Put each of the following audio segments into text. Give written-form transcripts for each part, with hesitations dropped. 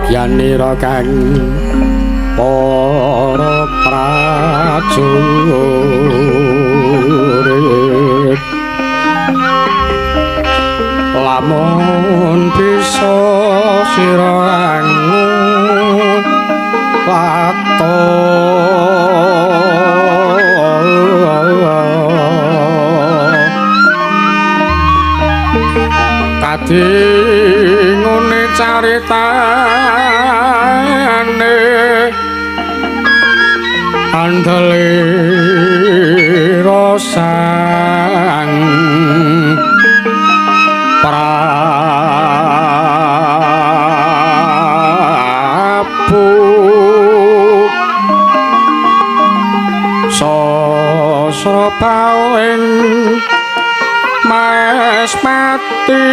Nayogyanira kang para prajurit lamun bisa sira lakto kadi ngene caritane andele sang Prabu Sosrobawen Mas Pati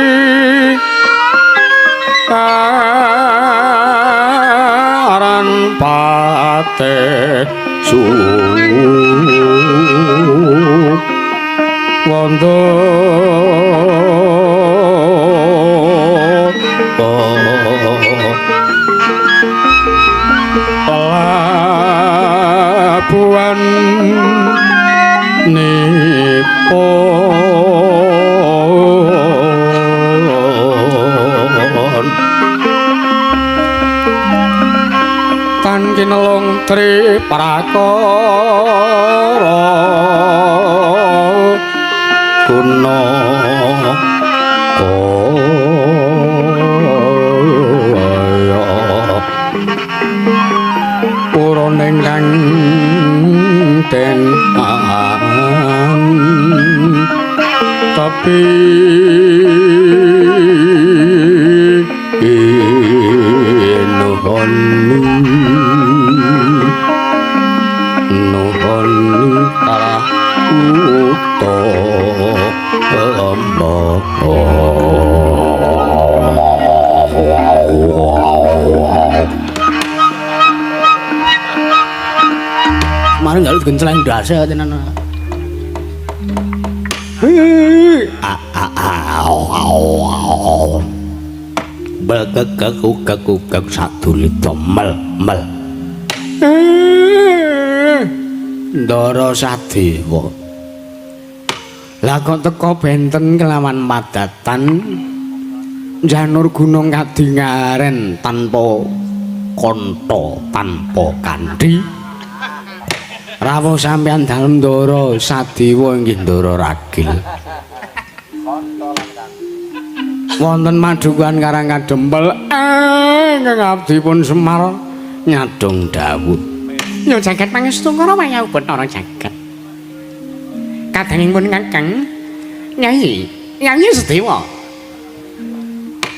aran pate Suwondo Pelabuhan nipun tan kinelung tri prakara guna kaya purun ingkang den tapi nuhun nuhun kalah utama. Mari njaluk genceleng ndase tenan. Bekekekukekukek sadulita mel mel. Ndara Sadewa. Lah kok teka benten kelawan padatan janur gunung kadingaren tanpa kantha tanpa kanthi. Rawuh sampeyan dalem Ndara Sadewa inggih Ndara Ragil. Wonten madukan Karang Kadempel ingkang abdi pun Semar nyadong dawuh. Ya jagat pangestu karo wayah Bathara jagat. Kadangipun Kakang Nyai, Nyai Sedewa.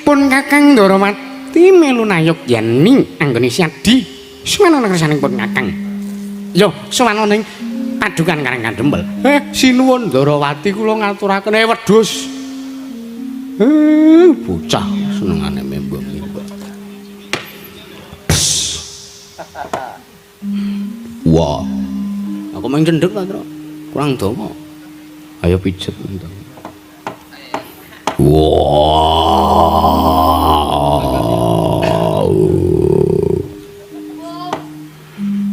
Pun Kakang Ndarawati melu nayogyani anggone siadi suwana kersanipun Kakang. Yo sowan ning padukan Karang Kadempel. Sinuwun Ndarawati kula ngaturaken wedhus. Bocah senengane membong-membong. Wah. Aku main cendhek ta, Tru. Kurang dawa. Ayo pijet ndang. Wah.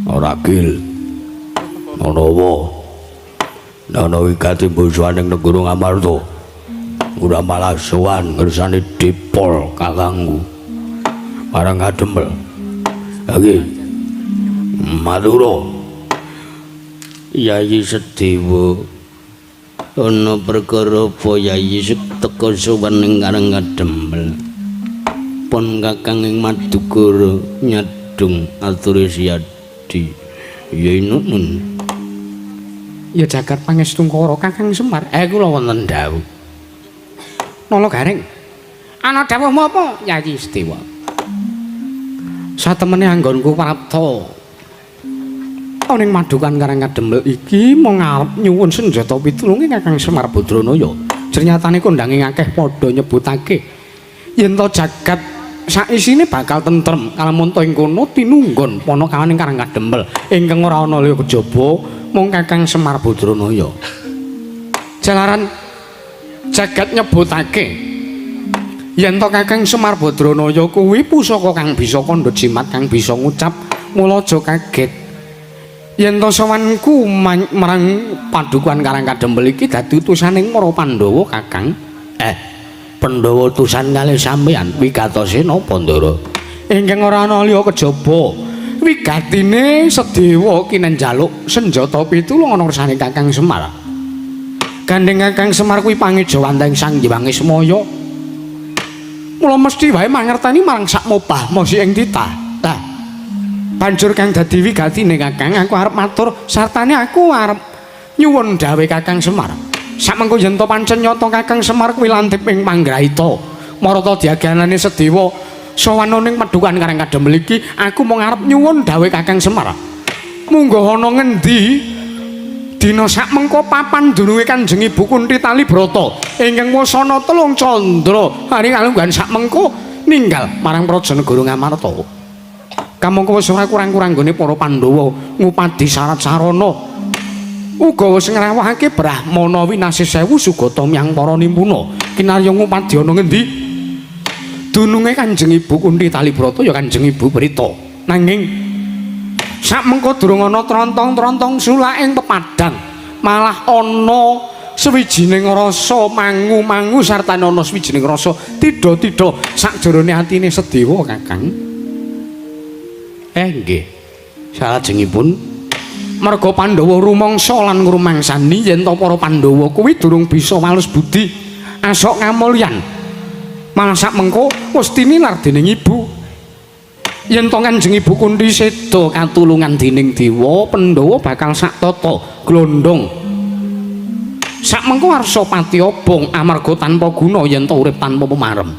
Ora gil. Ana apa? Ana wigati bojoane ning negara Ngamarta. Ora malah sowan ngersane dipol kakangku. Marang Kadempel. Iki matura. Yayi Sedewa. Ana perkara apa Yayi teka sowan ning Karang Kadempel? Pun kakang ing Madukara nyadong ature siadi. Ya inun. Ya jagat pangestungkara Kakang Semar. Kula wonten dawuh. Nala Gareng. Ana dawuhmu apa Yayi Sedewa? Satemene anggonku prapta ana ing madukan Karang Kadempel iki mung arep nyuwun senjata pitulunge Kakang Semar Badranaya. Jernyatane kondange akeh padha nyebutake yen to jagat saisine bakal tentrem kalamun to ing kono tinunggon panakawan ing Karang Kadempel ingkang ora ana liya kejaba mung Kakang Semar Badranaya. Jalaran jagat nyebutake Yen to Kakang Semar Badranaya kuwi pusaka kang bisa kandha jimat kang bisa ngucap, mula aja kaget. Yen to sowanku marang padukuhan Karang Kadempel iki dadi utusaning para Pandhawa, Kakang. Pandhawa utusan kalih sampeyan wigatose napa, Ndara? Ingkang ora ana liya kejaba wigatine Sedewa kinen njaluk senjata pitulung ana ngersane Kakang Semar. Gandeng Kakang Semar kuwi pangejawantahing Sang Hyang Ismaya. Mula mesti wae mangerteni marang sak mobah mosi ing titah. Lah, banjur kang dadi wigatine Kakang, aku arep matur sartane aku arep nyuwun dawuh Kakang Semar. Samengko yen to pancen nyata Kakang Semar kuwi lantip ing panggrahita, marata diaganane Sedewa sowan ning padukuhan Karang Kadempel iki, aku mung arep nyuwun dawuh Kakang Semar. Mungguh ana ngendi dina sakmengko papan dununge Kanjeng Ibu Kunthi Talibrata ingkang wasana telung candra hari kalungguhan sakmengko ninggal marang Praja Negara Ngamarta. Kamangka wis ora kurang-kurang nggone para Pandhawa ngupadi syarat sarana. Uga wis ngrawuhake Brahmana winasih sewu sugata miyang para nimpuna. Kinarya ngupadi ana ngendi? Dununge Kanjeng Ibu Kunthi Talibrata ya Kanjeng Ibu Prita. Nanging sakmengko durung ana trontong-trontong sulak ing pepadang, malah ana sawijining rasa mangu-mangu sartane ana sawijining rasa tidha-tidha sakjerone atine Sedewa, Kakang. Nggih. Salajengipun merga Pandhawa rumangsa lan ngrumangsani yen to para Pandhawa kuwi durung bisa walus budi asok ngamulyan. Malah sakmengko wis tinilar dening ibu. Yen to Kanjeng Ibu Kunthi seda katulungan dening dewa, Pandhawa bakal sak tata glondong. Sakmengko arsa pati obong amarga tanpa guna yen to urip tanpa pemarem.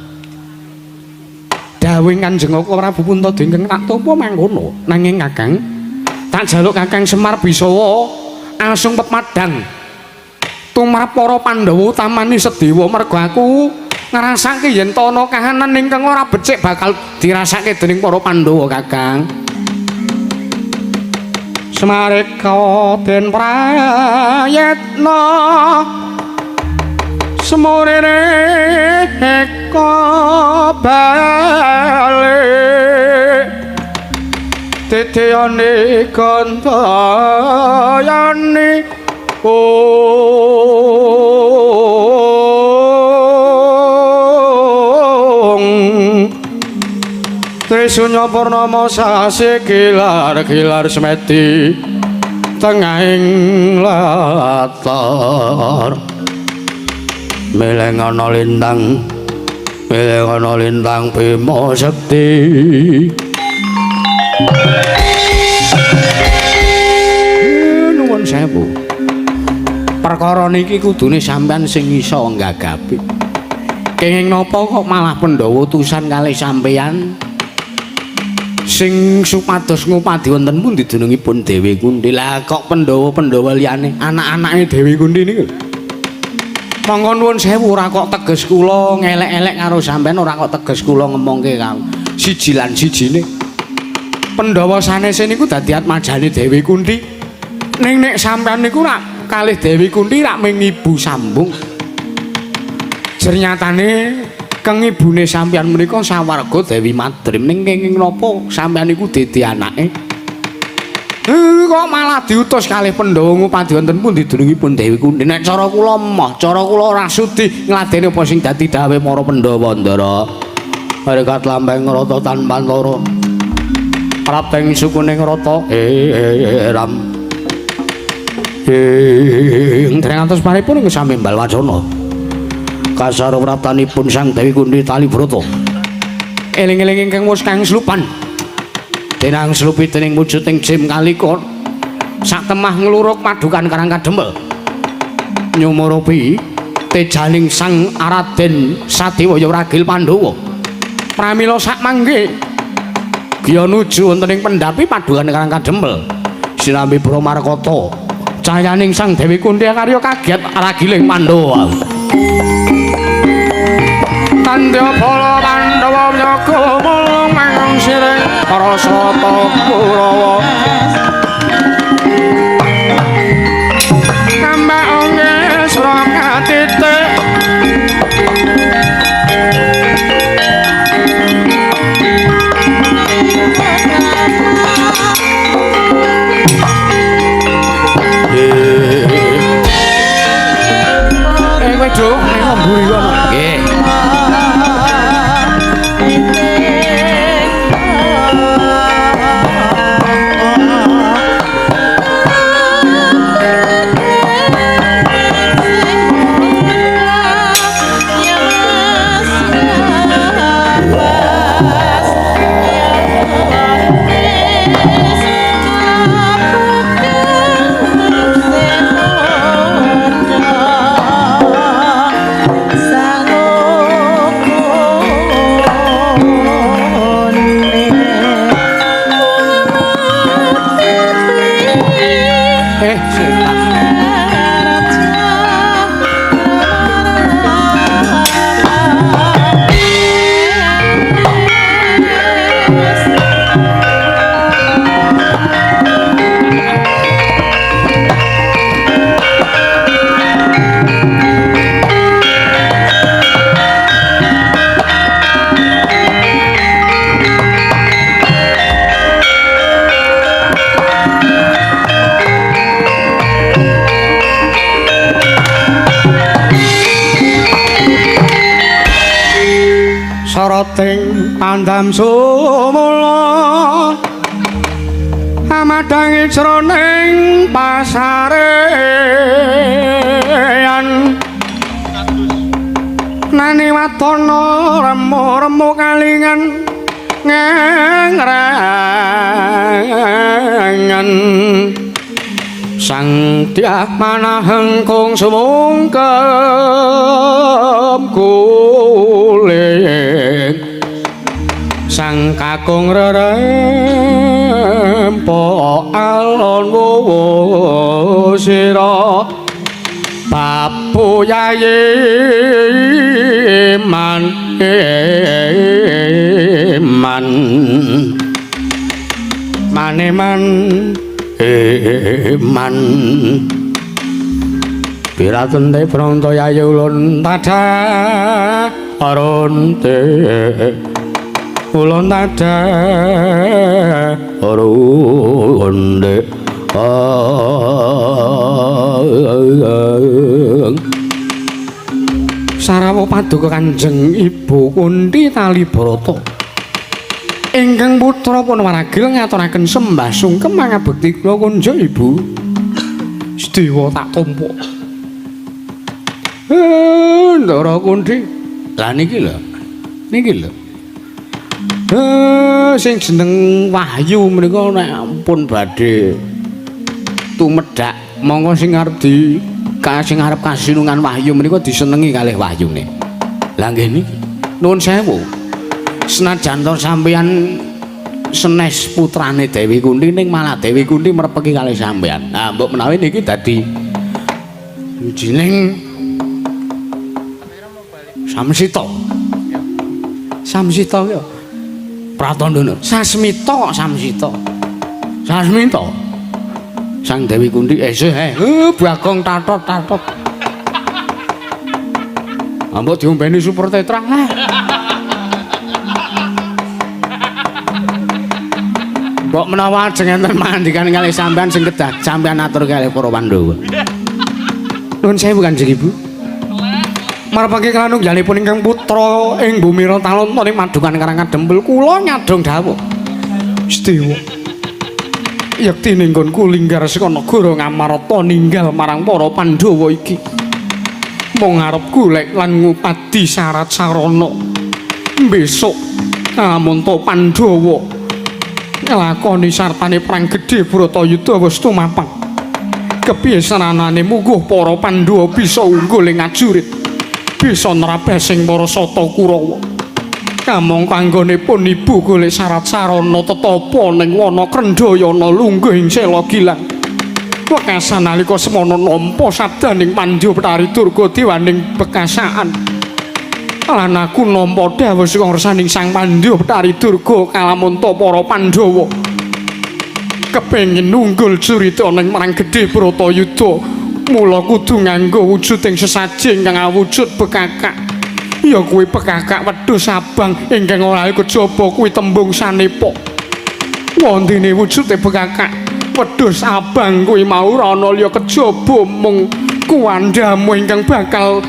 Dawuh Kanjeng Kaka Prabu Puntadewa ingkang tak tampa mangkono. Nanging Kakang, tak jaluk Kakang Semar bisa asung pepadang tumrap para Pandhawa utamane Sedewa, merga aku ngrasake yen to ana kahanan ingkang ora becik bakal dirasake dening para Pandhawa, Kakang. Semareka den prayetna semurene eka bali titiyane gandayane ong Trisunya purnama sasi kilar-kilar semedi tengahing latar. Mileng ana lintang, mileng ana lintang Bima Sekti. Nuwun sewu. Perkara niki kudune sampean sing iso nggagapi. Kenging napa kok malah Pandhawa utusan kalih sampean sing supados ngupadi wonten pundi dunungipun Dewi Kunthi. Lah kok Pandhawa-Pandhawa liyane anak-anake Dewi Kunthi niku. Monggo nuwun sewu, ora kok teges kula ngelek-elek karo sampean, ora kok teges kula ngemongke karo siji lan sijine. Pandhawa sanese niku dadi atmajane Dewi Kunthi. Ning nek sampean niku rak kalih Dewi Kunthi rak ming ibu sambung. Jernyatane keng ibune sampean menika sawarga Dewi Madrim, ning kenging napa sampean niku dadi anake? Kok malah diutus kalih Pandhawa ngupadi wonten pundi dunungipun Dewi Kunthi. Nek cara kula emoh, cara kula ora sudi ngladeni apa sing dadi dawuhe para Pandhawa, Ndara. Harekat lambeng rata tanpa antara. Prapteng sukune ngrata ram. Ing 300 paripun ing sami mbal wacana. Kasaro praptanipun Sang Dewi Kunthi Talibrata. Eling-eling ingkang wis kang slupan. Denang slupi dening wujuding Jim Kalikon. Sak temah ngluruk padukan Karang Kadempel. Nyumurupi tejaning Sang Araden Sadewa ya ragil Pandhawa. Pramila sak mangke giya nuju wonten ing pendhapi padukan Karang Kadempel. Sinambi Bramarkata. Cayaning Sang Dewi Kunthi karya kaget ragiling Pandhawa. Tandya bala Pandhawa nyaga mulung mangung siring para sata Kurawa. Kambak onge sura katitik. Nduk, ning mburi kono. Nggih. Setan. Soroting pandam sumula amadhangi jroning pasarean nani watana remu-remu kalingan ngengrengan sang dyah manaheng kung sumungkem kuling sang kakung rerempo alon wuwu sira babu yayi man man maneman man piratente pronto yayi ulun tada ronte ulun tada ronde. Sarawa paduka Kanjeng Ibu Kunthi Talibrata ingkang putra pun waragil ngaturaken sembah sungkem mangabekti kula kunjuk Ibu. Sedewa tak tampa. Ndara Kunthi. Lah niki lho. Niki lho. Sing jeneng Wahyu menika nek pun badhe tumedhak monggo sing arep di sing arep kasinungan Wahyu menika disenengi kalih wahyune. Lah nggih niki. Nuwun sewu. Senajan to sampeyan senes putrane Dewi Kunthi ning malah Dewi Kunthi merpeki kalih sampeyan. Nah, mbok menawi niki dadi wijining Samsita. Samsita ya. Pratandana. Sasmita kok Samsita. Sasmita. Sang Dewi Kunthi esih Bagong tatot-tatot. Mbok diombeni super tetra. Mbok menawa ajeng enten mandikan kalih sampean sing kedah sampean atur kalih para Pandhawa. Nuwun sewu Kanjeng Ibu. Marpake kanunggalipun ingkang putra ing bumi Talonto ing madukan Karang Kadempel kula nyadong dawuh. Sedewa. Yekti ning nggonku linggar saka negara Ngamarta ninggal marang para Pandhawa iki. Mung arep golek lan ngupadi syarat sarana. Besok amonto Pandhawa nglakoni sartane perang gedhe Bratayuda wis tumapang. Kepiye saranane mungguh para Pandhawa bisa unggul ing ajurit, bisa nrabesing para Sata Kurawa. Kamangka anggonipun ibu golek syarat sarana tetapa ning wana Krendhayana lungguh ing Sela Gilang. Wekasan nalika semana nampa sabdaning Pandya Betari Durga dewaning bekasaan. Lan aku nampa dawuh saka ngersaning Sang Pandya Betari Durga kalamunta para Pandhawa kepengin nunggul jurita ning marang gedhe Bratayuda, mula kudu nganggo wujuding sesaji ingkang awujud bekakak. Ya kuwi bekakak wedhus abang ingkang ora kejaba kuwi tembung sanepa. Wondene wujude bekakak wedhus abang kuwi mau ora ana liya kejaba mung kuwandhamu ingkang bakal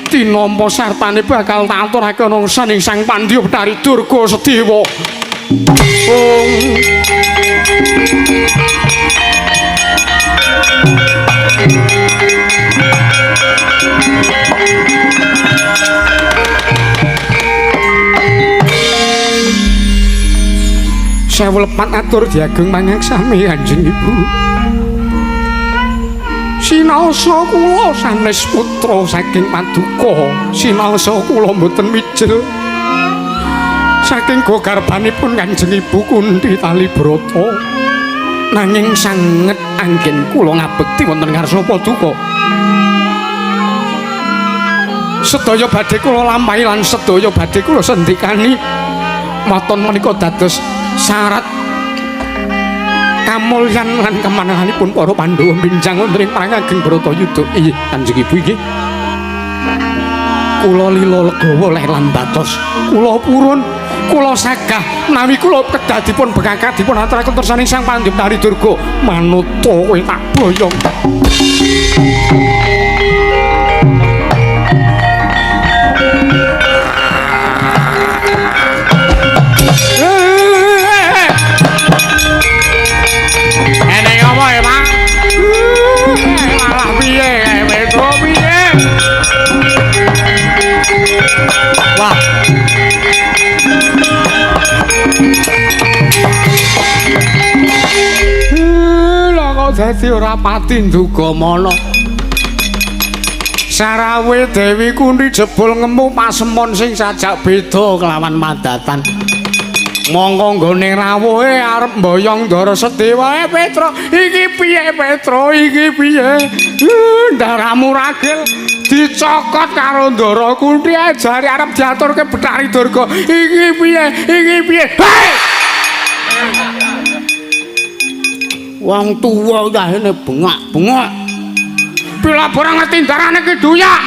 Tinampa sartane bakal tak aturake ana saning Sang Pandya Bathari Durga Sedewa. Ong. Sewu lepat atur diageng mangaksami Kanjeng Ibu. Sinaosa kula sanes putra saking paduka, sinaosa kula mboten mijil saking gogarbanipun Kanjeng Ibu Kunthi Talibrata. Nanging sanget anggen kula ngabekti wonten ngarsa paduka. Sedaya badhe kula lampahi lan sedaya badhe kula sendikani. Waton menika dados syarat kamulyan lan kemananganipun para Pandhawa binjang wonten ing perang ageng Bharatayuda. Inggih Kanjeng Ibu inggih. Kula lila legawa leh lan batos. Kula purun, kula sagah menawi kula kedah dipun bekakat dipun aturaken tersaning Sang Pandya Bathari Durga. Manuta kowe tak boyong. Eneng apa ya, Pak? Malah piye kae Petro piye? Wah. Lah kok dadi ora pati nduga mana. Sarawe Dewi Kunthi jebul ngemu pasemon sing sajak beda kelawan madatan. Mongko nggone rawuhe arep mboyong Ndara Sedewa. Petro, iki piye Petro, iki piye? Ndaramu ragil dicokot karo Ndara Kunthi jare arep diaturke Bathari Durga. Iki piye? Iki piye? Hei! Wong tuwa yahene bengak-bengok. Bila barang ngerti ndarane ki duyak.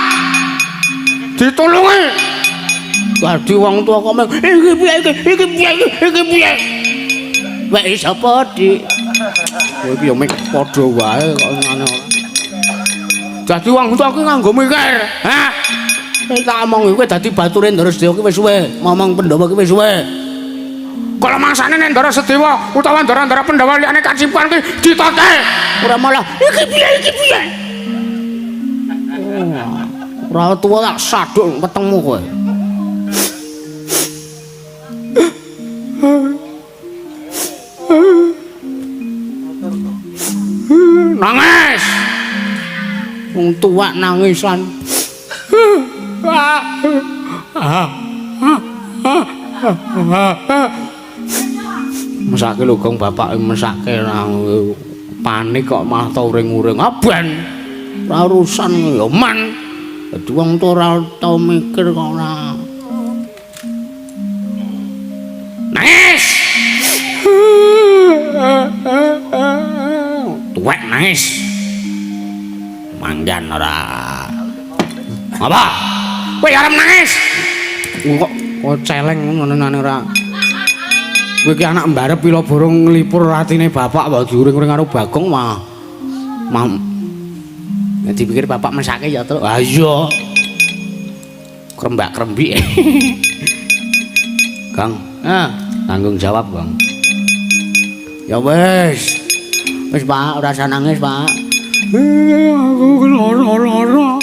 Ditulungi. Dadi wong tuwa kok meng iki piye iki iki piye iki iki piye. Wek sapa, Dik? Kowe iki ya mek padha wae kok ngene ora. Dadi wong tuwa ki nganggo mikir, ha? Nek tak omong kowe dadi bature Ndara Sedewa ki wis suwe, momong Pandhawa ki wis suwe. Kalau mangsane nek Ndara Sedewa utawa ndara-ndara Pandhawa liyane kacipuan ki ditote. Ora malah iki piye iki piye. Ora tuwa tak saduk wetengmu kowe. Nangis. Wong tuwak nangisan. Mesake lho Gong, bapak mesake nang panik kok malah tau uring-uring. Ben. Ora urusan ya man. Dadi wong tuwa ora tau mikir kok ora. Nangis. Tuwek nangis. Manggan ora. Apa? Kowe arep nangis. Kok kok celeng ngono nane ora. Kowe iki anak mbarep pila borong nglipur atine bapak wae diuring-uring karo Bagong mah. Mah. Nek dipikir bapak mesake ya, Truk. Ha iya. Krembak-krembik. Kang, tanggung jawab, Bang. Ya wis. Wis, Pak, ora usah nangis, Pak. Aku lara-lara.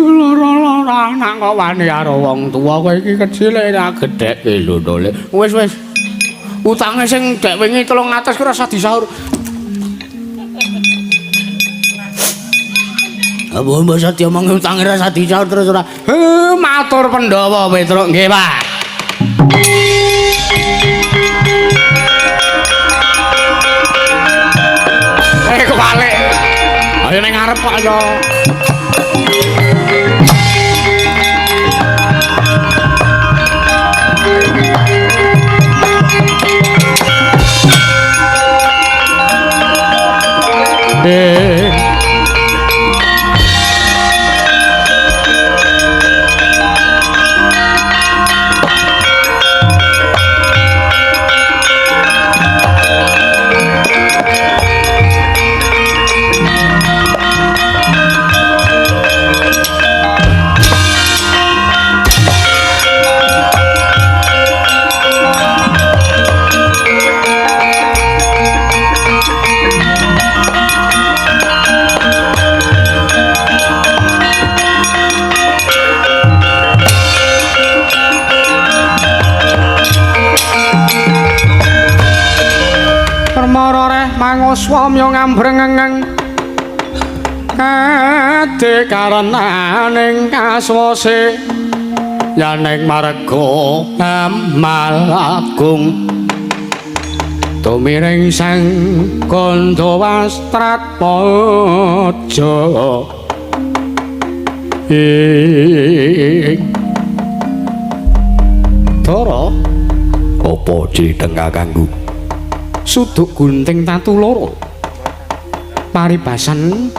Lara-lara anak kok wani karo wong tuwa kowe iki kecile ora gedhekke lho ndole. Wis wis. Utange sing dek wingi 300 ki ora usah disaur. Apa mbok usah diomongi utange ora usah disaur terus ora. Matur Pandhawa Petruk nggih, Pak. Kebalik. Ayo ning ngarep kok ayo. samya ngambrengeng kade karenaning kaswase yaning marga amal agung tumiring sang Gandhawastratmaja ing Dara. Apa criteng kakangku? Suduk gunting tatu loro paribasan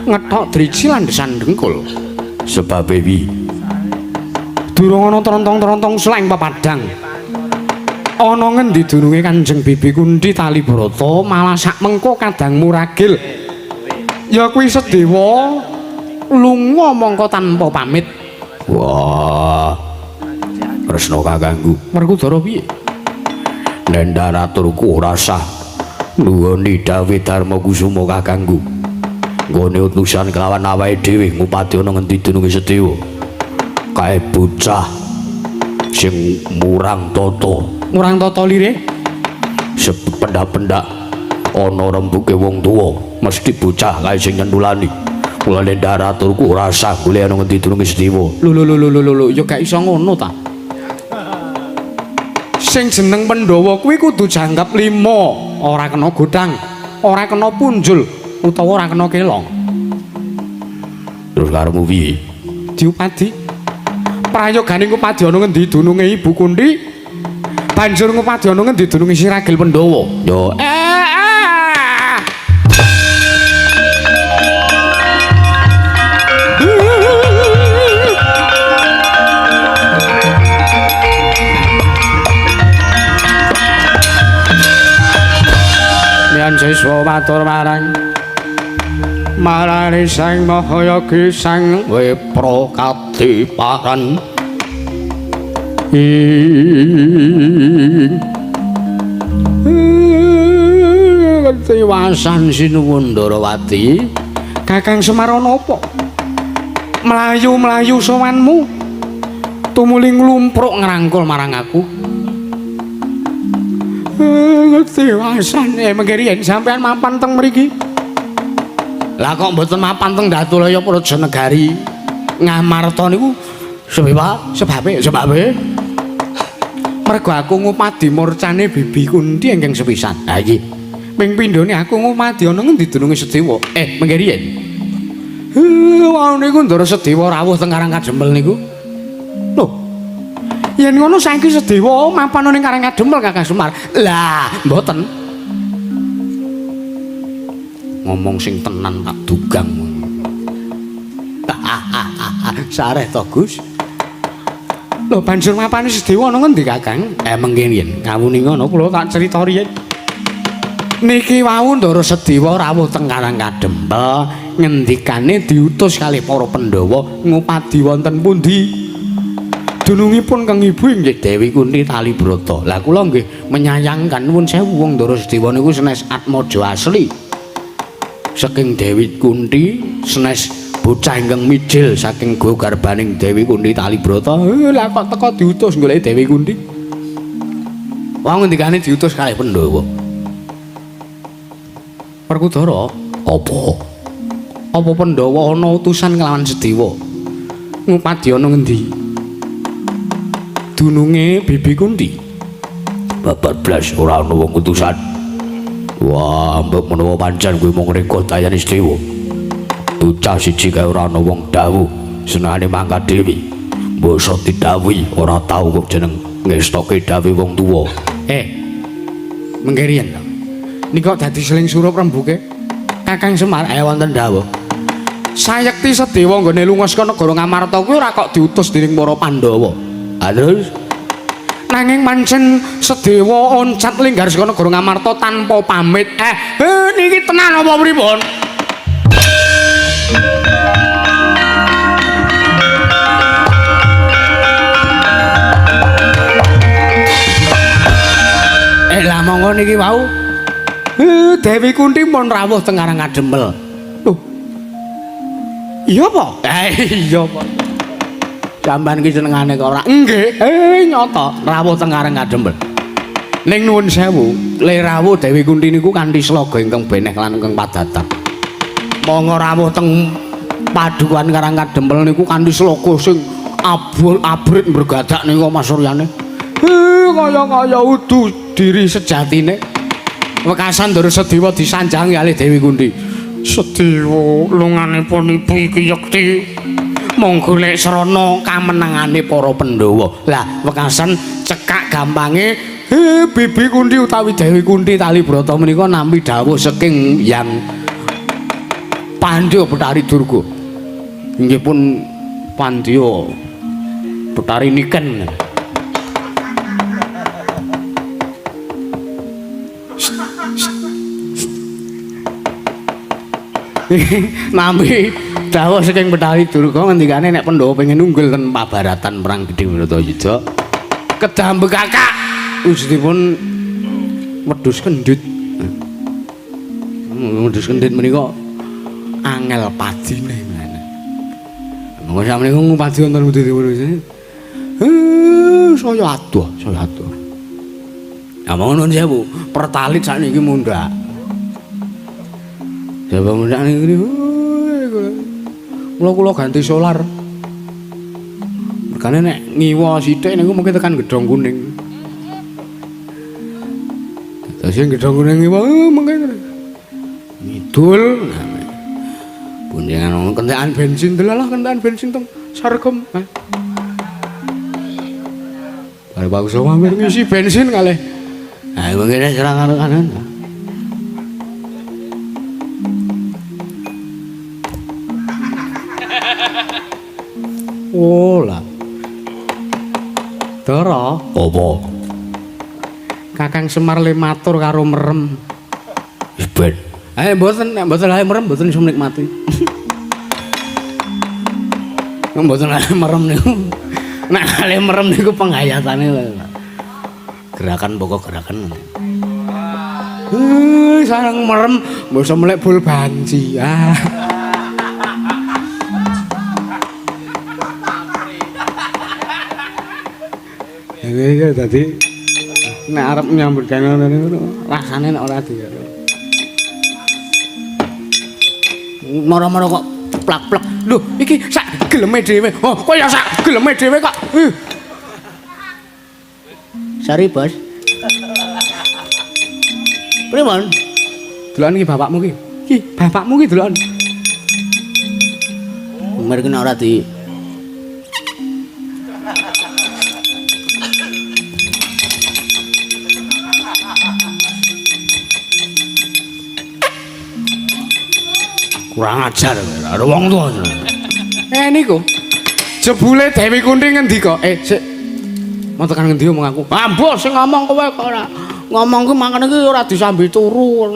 ngethok driji landesan dengkul. Sebabe wi durung ana trontong-trontong sleng pepadang ana ngendi dununge Kanjeng Bibi Kunthi Talibrata malah sak mengko kadang muragil ya kuwi Sedewa lunga mongko tanpa pamit. Wah, Kresna kakangku. Werkudara piye? Nendhan aturku ora sah nuwuni dawuh Darma Kusuma kakangku. Nggone utusan kelawan awake dhewe ngupadi ana ngendi dununge Sedewa. Kae bocah sing murang tata. Murang tata lire? Sependak-pendak ana rembuke wong tuwa, mesti bocah kae sing nyendulani. Mulane ndaraturku ora sah golek ana ngendi dununge Sedewa. Lho lho lho lho lho, ya gak iso ngono ta. Sing jeneng Pandhawa kuwi kudu jangkep 5, ora kena godhang, ora kena punjul, utawa ora kena kelong. Terus karepmu piye? Diupadi. Prayogane ngupadi ana ngendi dununge Ibu Kunthi? Banjur ngupadi ana ngendi dununge si Ragil Pandhawa? Yo. Yen siswa matur marang marani Sang Mahayagi Sang Wepra kadiparan ing tiwasan sinuwun Ndarawati. Kakang Semar ana apa? Mlayu-mlayu sowanmu tumuli nglumpruk ngrangkul marang aku. Tiwasan mengke riyen sampean mapan teng mriki. Lah kok mboten mapan teng Datulaya Praja Negari Ngamarta niku sebabe sebabe mergo aku ngupadi murcane Bibi Kunthi ingkang sepisan. Ha iki ping pindhone aku ngupadi ana ngendi dununge Sedewa. Mengke riyen. Wau niku Ndara Sedewa rawuh teng Karang Kadempel niku. Lho. Yen ngono saiki Sedewa mapan ning Karang Kadempel Kakang Semar. Lah, mboten. Ngomong sing tenan tak dugang. Sareh to, Gus. Lho banjur mapane Sedewa ana ngendi Kakang? Mengke yen kawuni ngono kula tak crita riyen. Niki wau Ndara Sedewa rawuh teng Karang Kadempel ngendikane diutus kalih para Pandhawa ngupadi wonten pundi? Dunungipun Kang Ibu inggih Dewi Kunthi Talibrata. Lah kula nggih menyayangkan nuwun sewu wong Ndara Sedewa niku senes atmaja asli. Saking Dewi Kunthi senes bocah ingkang mijil saking garbaning Dewi Kunthi Talibrata. Lah kok teko diutus goleki Dewi Kunthi? Wong ngendikane diutus kalih Pandhawa. Werkudara, apa? Apa Pandhawa ana utusan nglawan Sedewa? Ngupadi ana ngendi? Dununge Bibi Kunthi. Babar blas ora ana wong utusan. Wah, mbok menawa pancen kuwi mung reka dayane Sedewa. Bocah siji kae ora ana wong dawuh, senengane mangkat dhewe. Mbok didhawuhi ora tau kok jeneng ngestoke dawuh wong tuwa. Mengke riyen to. Nika dadi seling surup rembuke. Kakang Semar wonten dawuh. Sayekti Sedewa nggone lunga saka negara Ngamarta kuwi ora kok diutus dening para Pandhawa. Ha terus nanging pancen Sedewa oncat linggar saka negara Ngamarta tanpa pamit. Niki tenan apa pripun? Lah monggo niki wau. Dewi Kunthi pun rawuh teng Karang Kadempel. Lho. Iya apa? Iya apa? Sampeyan ki senengane kok ora? Nggih. Nyata rawuh teng Karang Kadempel. Ning nuwun sewu, le rawuh Dewi Kunti niku kanthi sloga ingkang beneh lan ingkang padatan. Monggo rawuh teng Padukuhan Karang Kadempel niku kanthi sloga sing abul abrit mbregadak niku Mas Suryane. Kaya-kaya udu diri sejatine. Wekasan Ndara Sedewa disanjangi kalih Dewi Kunti. Sedewa lunganipun ibu iki yekti mung golek srana kamenangane para Pandhawa. Lah wekasan cekak gampange Bibi Kunti utawi Dewi Kunti Talibrata menika nampi dawuh saking Hyang Pandya Betari Durga. Inggih pun Pandya Betari Niken. Nampi dawuh saking Betari Durga ngendikane nek Pandhawa pengen unggul ten pabaratan perang gedhe Bharatayuda kedah mbekakak wujudipun wedhus kendhit. Wedhus kendhit menika angel padine. Monggo sakmenika ngupadi wonten wujudipun. Saya adoh, saya adoh. Ya monggo nuwun sewu, pertalit sakniki mundhak. Jaba mundhak niki kula kula ganti solar. Mergane nek ngiwa sithik niku mungkin tekan gedhong kuning. Terus sing gedhong kuning ngiwa mungkin ngidul. Boncengan kentekan bensin delalah kentekan bensin teng Sarkem. Bare Pak Kusuma ngisi bensin kalih. Ha mungkin serang karo kanan. Oh lah. Dara, apa? Kakang Semar le matur karo merem. Wis ben. Mboten, nek mboten ae merem mboten iso nikmati. Mboten ae merem niku. Nek kali merem niku penghayatane lho. Gerakan pokok gerakan. Sareng merem mbok melek bol banci. Ah. Iki dadi nek arep nyambut gawe ngono niku rasane nek ora di. Moro-moro kok plak-plak. Lho, iki sak geleme dhewe. Oh, kok ya sak geleme dhewe kok. Sari, Bos. Pripun? Deloken iki bapakmu iki. Iki bapakmu iki deloken. Mriki nek ora di kurang ajar karo wong tuwa. Niku. Jebule Dewi Kunti ngendika? Sik. Mau tekan ngendi omong aku? Ah, mbok sing ngomong kowe kok ora. Ngomong ku mangkene iki ora disambi turu.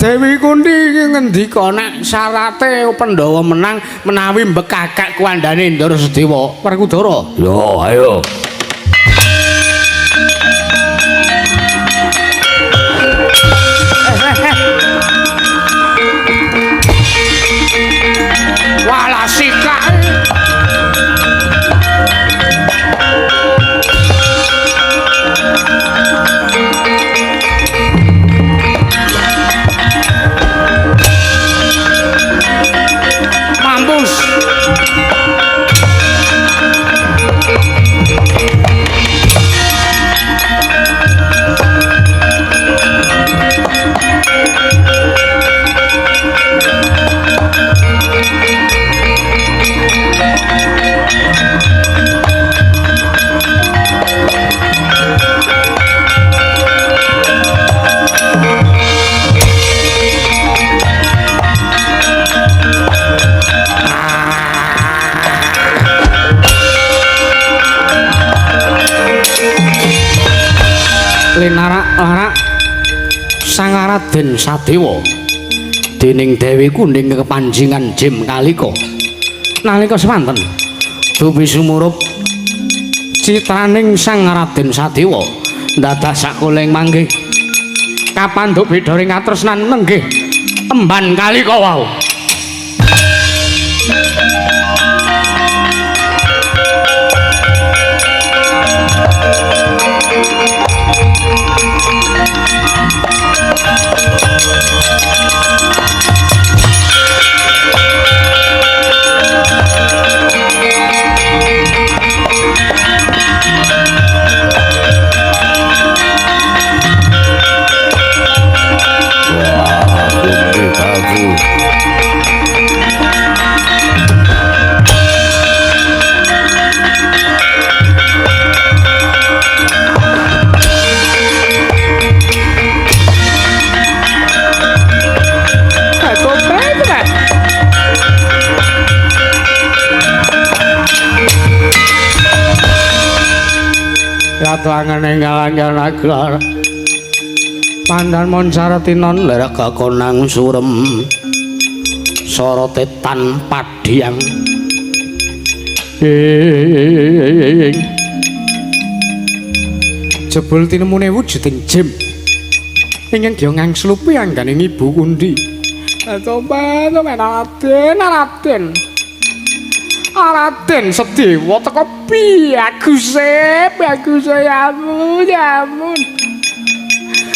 Dewi Kunti iki ngendika nek syarate Pandhawa menang menawi mbekakak kuwandane Ndara Sedewa Werkudara. Yo, ayo. Walah sikak. Mampus. Linarak-larak Sang Raden Sadewa dening Dewi Kuning kepanjingan Jim Kalika. Nalika semanten dupi sumurup citraning Sang Raden Sadewa ndadak sakuling manggih kapandhuk bidharing katresnan nenggih emban Kalika wau. Ratu angen enggal nagar. Pandan moncaratinon lerek konang surem. Sorote tan padhyang. Ing jebul tinemune wujuding jim. Ingkang gya ngangslupi angganing Ibu Kunthi. Tobat, Raden, Raden. Raden Sedewa teka piyaguse, piyaguse ya ampun, ya ampun.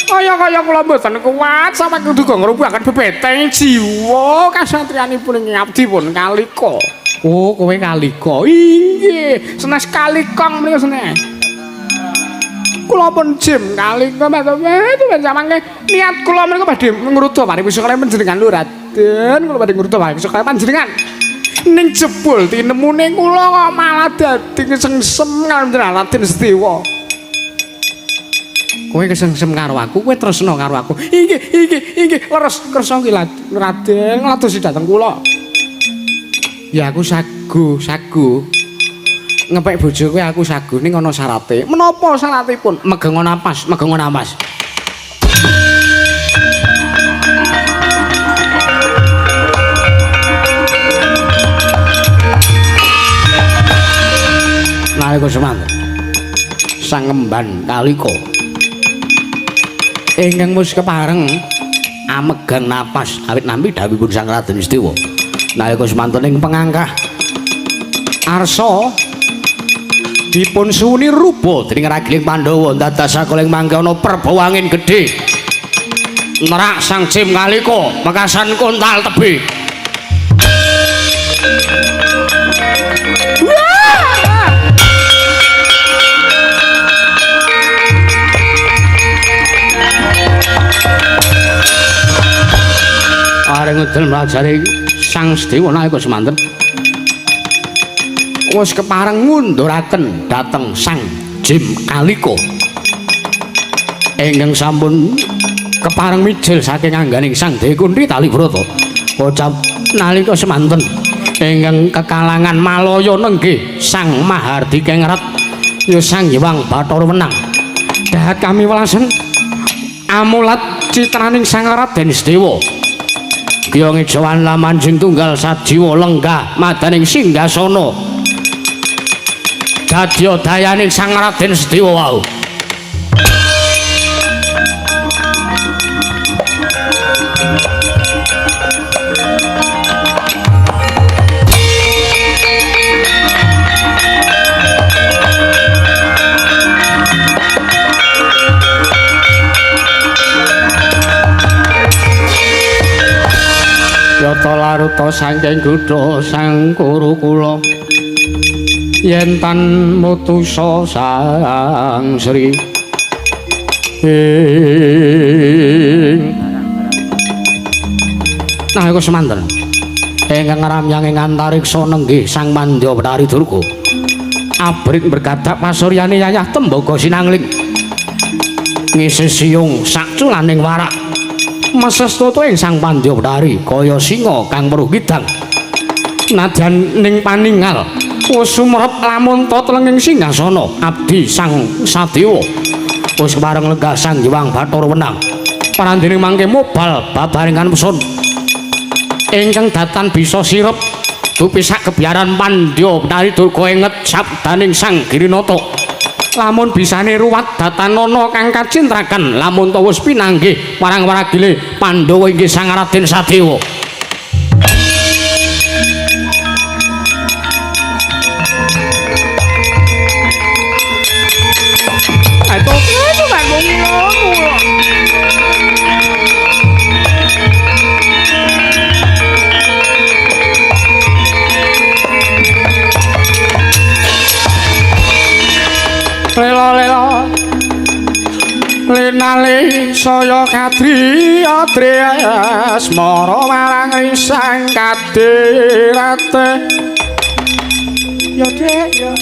Kaya-kaya kula mboten kuat sampe kudu ngrupaken bebeteng jiwa kasatriyanipun ing abdi pun Kalika. Oh, kowe Kalika. Inggih, senes Kalikong menika senes. Kula pun jim Kalika metu samangke niat kula menika badhe ngruda paripusaka kaliyan panjenengan lho Raden, kula badhe ngruda paripusaka kaliyan panjenengan. Ning jebul tinemune kula kok malah dadi kesengsem karo Raden Sedewa. Kowe kesengsem karo aku, kowe tresna karo aku. Inggih, inggih, inggih, leres kersa ki Raden ngladosi dhateng kula. Ya aku sagu, sagu. Ngepek bojo kowe aku sagu ning ana syarate. Menapa syaratipun? Megengo napas, megengo napas. Nalika semanten Sang Emban Kalika ingkang wis kepareng amegang napas awit nampi dhawuhipun Sang Raden Sedewa. Nalika semanten ing pengangkah arsa dipun suwuni rupa dening ragiling Pandhawa dados sakoling mangke ana perbawa angin gedhe nerak Sang Jim Kalika mekasan kontal tebih. Areng ngedel mlajari Sang Sedewa nalika semanten wis kepareng ngunduraken dhateng Sang Jim Kalika ingkang sampun kepareng mijil saking angganing Sang Dewi Kunthi Talibrata. Kocap nalika semanten ingkang kekalangan Malaya nenggih Sang Mahardika Ngret ya Sang Hyang Bathara Wenang. Dahat kami welasen amulat citraning Sang Raden Sedewa. Kya ngejawan lamanjing tunggal sajiwa lenggah madaning singgasana dadya dayaning Sang Raden Sedewa wau. Yata laruta saking gudha Sang Kuru kula yen tan mutusa Sang Sri. Nalika semanten ingkang ngramyang ing antariksa nenggih Sang Mandya Bathari Durga abrik bergadak pasuryane yayah tembaga sinangling ngisi siyung sakculaning warak meses toto ing Sang Pandya Bathari kaya singa kang weruh kidang nadyan ning paningal wis sumrep lamun ta tlenging singgasana abdi Sang Sadewa wis kepareng lenggah Sang Hyang Bathara Wenang parandene mangke mobal babarengan pesun ingkang datan bisa sirep dupi sak kebiaran Pandya Bathari Durga enget sabdaning Sang Girinata lamun bisane ruwat datanana kang kacintraken lamun ta wis pinanggih marang waragile Pandhawa inggih Sang Raden Sadewa. Lela-lela linali saya kadri adriasmara marang risang kadirate. Ya Dek ya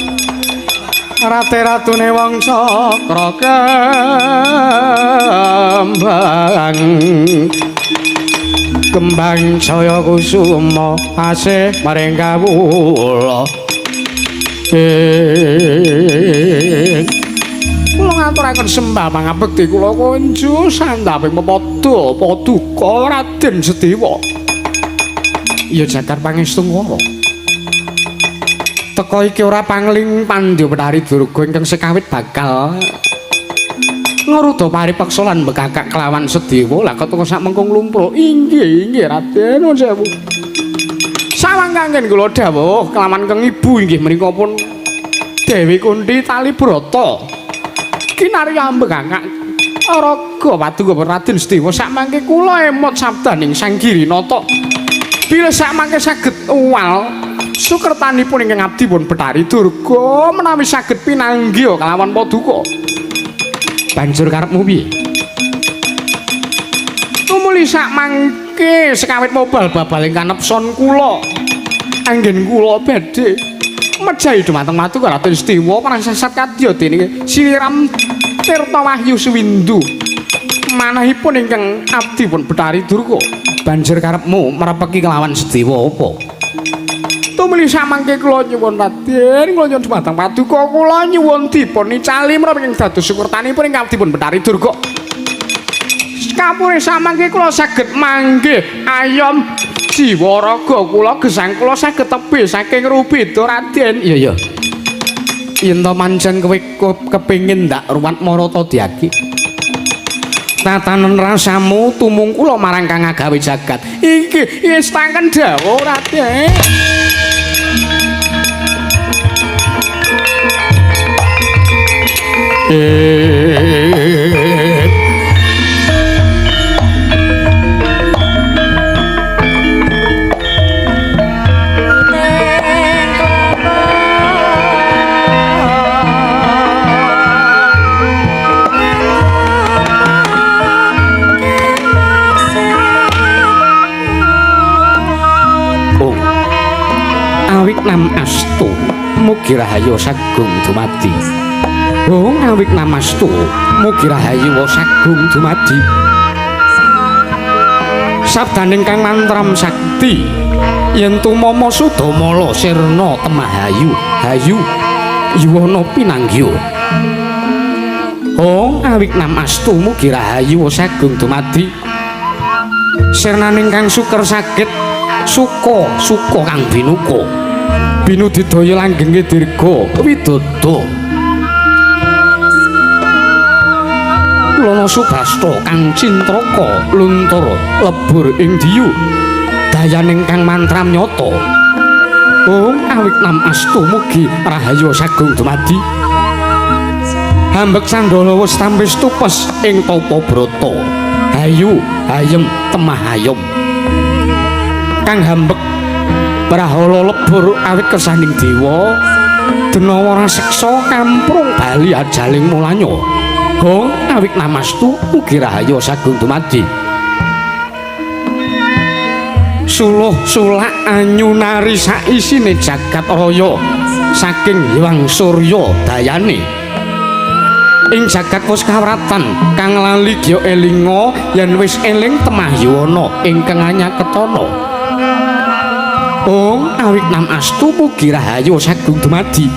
rate ratune wong cakra kembang kembang saya kusuma asih maring kawula. ngaturaken sembah pangabekti kula kunju sandhaping pepadha paduka Raden Sedewa. Ya jagat pangestu ngara. Teka iki ora pangling Pandya Bethari Durga ingkang sekawit bakal ngruda paripeksa lan bekakak kelawan Sedewa. Lah keteka sak mengko nglumpuk. Inggih, inggih Raden nuwun sewu. Sawang kanggen kula dawuh kelawan keng ibu inggih menika pun Dewi Kunti tali brata. Kinarya ambekakak raga paduka Raden Sedewa sakmangke kula emot sabdaning Sang Girinata. Bilih sakmangke saged uwal sukertanipun ingkang abdi pun Bethari Durga menawi saged pinanggih kelawan paduka. Banjur karepmu piye? Tumuli sakmangke sekawit mobal babaling kanepson kula. Anggen kula badhe mejahi dumateng paduka Raden Sedewa prasasat kadya dening Siliram Tirta Wahyu Suwindu. Manahipun ingkang abdi pun Bethari Durga. Banjur karepmu merepeki kelawan Sedewa apa? Tumuli samangke kula nyuwun Raden, kula nyuwun dumateng paduka kula nyuwun dipun icali menapa ingkang dados sukertanipun ingkang abdi pun Bethari Durga. Kapure samangke kula saged manggih ayom jiwa raga kula gesang kula saged tebih saking rubeda Raden. Iya iya. Yen to pancen kowe kepengin ndak ruwat marata diaki. Tatanen rasamu tumung kula marang kang agawe jagat. Inggih, istanken dawuh Raden. Awik nam astu mugi rahayu sagung dumadi. Oh awik nam astu mugi rahayu sagung dumadi. Sabdaning kang mantram sakti yen tumama sudamala sirna temahayu hayu yuwana pinanggya. Oh awik nam astu mugi rahayu sagung dumadi. Sirnaning kang suker saged suka suka kang binuka binudidaya langgenge dirga widodo lana subasta kang cintraka luntur lebur ing diyu dayaning kang mantram nyata. Oh awik nam astu mugi rahayu sagung dumadi. Hambek sandala wis tampis tupes ing tapa brata hayu hayem temah ayom kang hambek brahala lebur awit kersaning dewa denawa raseksa kamprung bali ajaling mulanya. Hong awik namastu mugi rahayu sagung dumadi. Suluh sulak anyunari saisine jagat raya saking Hyang Surya dayane. Ing jagat wis kawratan kang lali gya elinga yen wis eling temah yuwana ingkang anyaketana. Ong awik nam astu mugi rahayu sagung dumadi.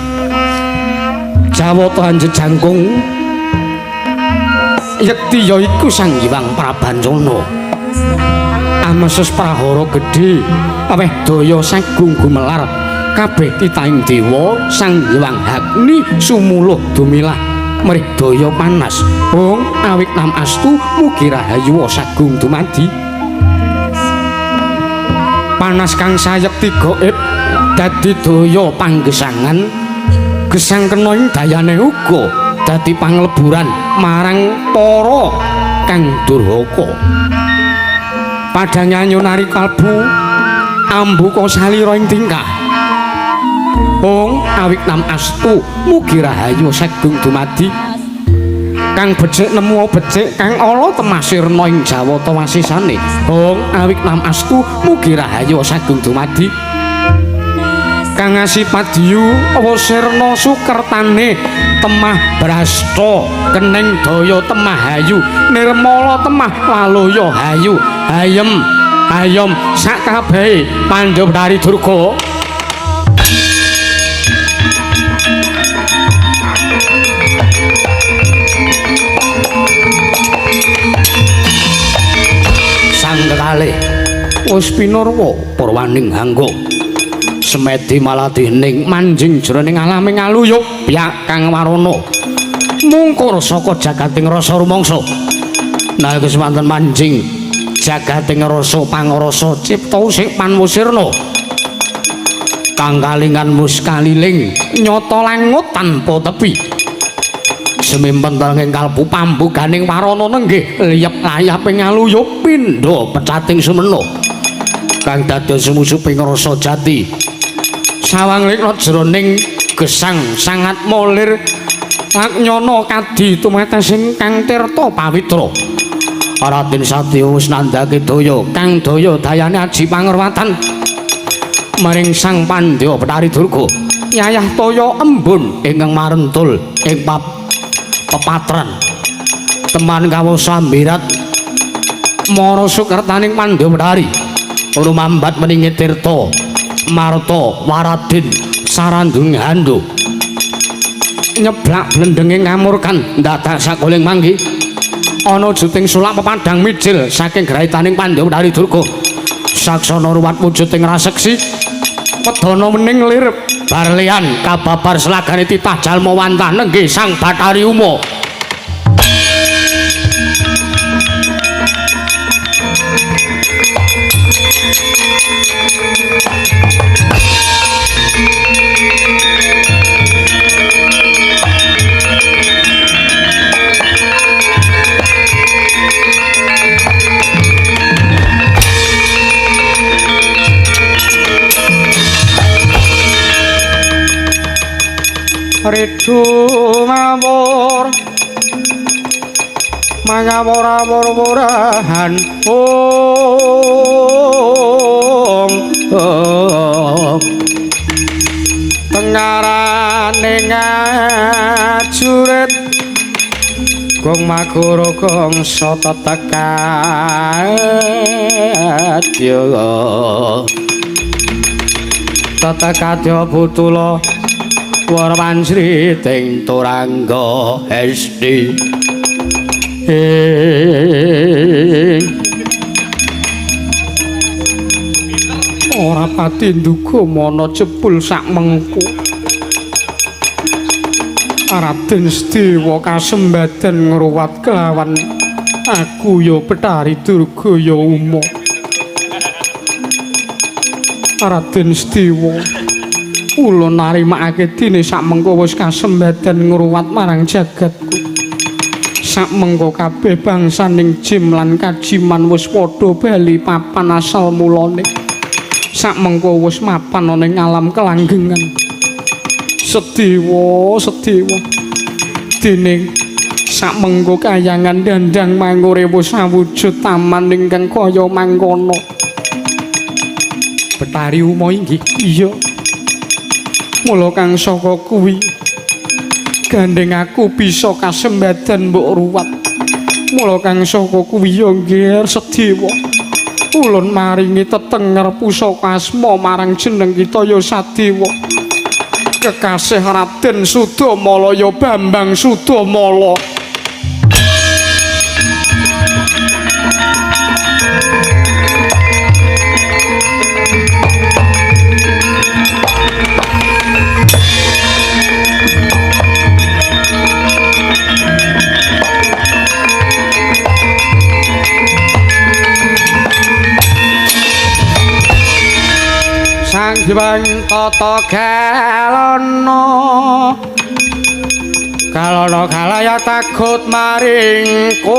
Jawata anjet jangkung yekti ya iku Sang Hyang Prabancana. Ameses prahara gedhe aweh daya sagung gumelar kabeh titahing dewa Sang Hyang Agni sumuluh dumilah mrih daya panas. Ong awik nam astu mugi rahayu sagung dumadi. Panas kang sayekti gaib dadi daya panggesangan gesang kena ing dayane uga dadi pangleburan marang para kang durhaka. Padang nyunari kalbu ambuka salira ing tingkah. Ong awik nam astu mugi rahayu sagung dumadi. Kang becik nemu becik kang ala temah sirna ing jawata wasisane. Ong awik nam astu mugi rahayu sagung dumadi. Kang asipat diyu sirna sukertane temah brasta keneng daya temah hayu nirmala temah waluya hayu hayem ayom sakabehe Pandya Bethari Durga. Kang kekalih wis pinurwa purwaning hangga. Semedi maladining manjing jroning alame ngaluyuk pyak kang warana. Mungkur saka jagating rasa rumangsa. Nalika semanten manjing jagating rasa pangrasa cipta usik panwusirna. Kang kalingan wis kaliling nyata langut tanpa tepi. Semimpentel ing kalbu pambuganing warana nenggih liyep layaping ngaluyuk pindha pecating sumena. Kang dados sumusuping rasa jati. Sawang likna jroning gesang sangat molir laknyana kadi tumatesing kang tirta pawitra. Raden Satya wis nandhake daya kang daya dayane aji pangerwatan maring Sang Pandya Bathari Durga. Yayah toya embun ingkang marentul ing pepatran. Teman kawasa ambirat mara sukertaning Pandya Bathari. Rumambat meningi tirta marta waradin sarandung handu. Nyeblak blendenge ngamurkan dadak sakoling manggi. Ana juting sulak pepadang mijil saking graitaning Pandya Bathari Durga. Saksana ruwat wujuding raseksi wedana wening lir barlian kababar selagane titah jalma wantah nenggih Sang Bathari Uma. Ridu mawur mangawur-awur-wurahan ong tengarane ngajurit gong magara gongsa tetekadya tetekadya butula warwanjri ting turangga hesti. Ora pati nduga mana jebul sak mengko Raden Sdewa kasembadan ngruwat kelawan aku ya Bathari Durga ya Uma. Raden Sdewa kula narimakake dene sak mengko wis kasembadan ngruwat marang jagatku. Sak mengko kabeh bangsaning jim lan kajiman wis padha bali papan asal mulane. Sak mengko wis mapan ana ing alam kelanggengan. Sediwa, sediwa. Dene sak mengko kayangan dandang mangure wis awujud taman ingkang kaya mangkono. Bathari Uma inggih. Iya. Mula kang saka kuwi gandeng aku bisa kasembadan mbok ruwat. Mula kang saka kuwi ya nggih Sediwa. Ulun maringi tetenger pusaka asma marang jeneng kita ya Sadewa. Kekasih Raden Sudamala ya Bambang Sudamala. Sang Hyang Tata Galana Galana galaya takut maring kut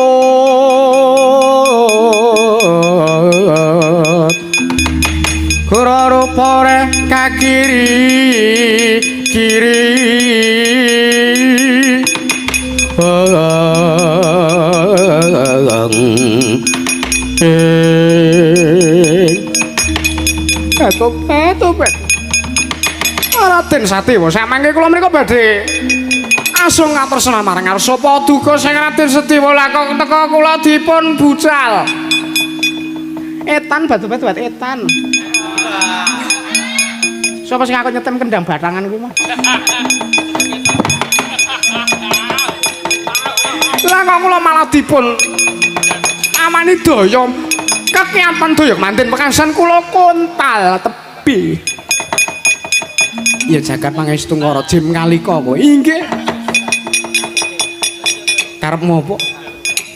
Kura rupore kakiri kiri Etopet. Raden Sadewa samangke kula mriku badhe asung ngatresna marang ngarsa paduka sing Raden Sadewa lakok teka kula dipun bucal. Etan batu-batu etan. Sapa sing aku nyetem kendang batangan kuwi mah? Lah kok kula malah dipun amani daya Kakiatan doyok manten pekasan kula kontal tebi. Ya jagat pangestu Ngara Jim Kalika kowe. Inggih. Karepmu apa?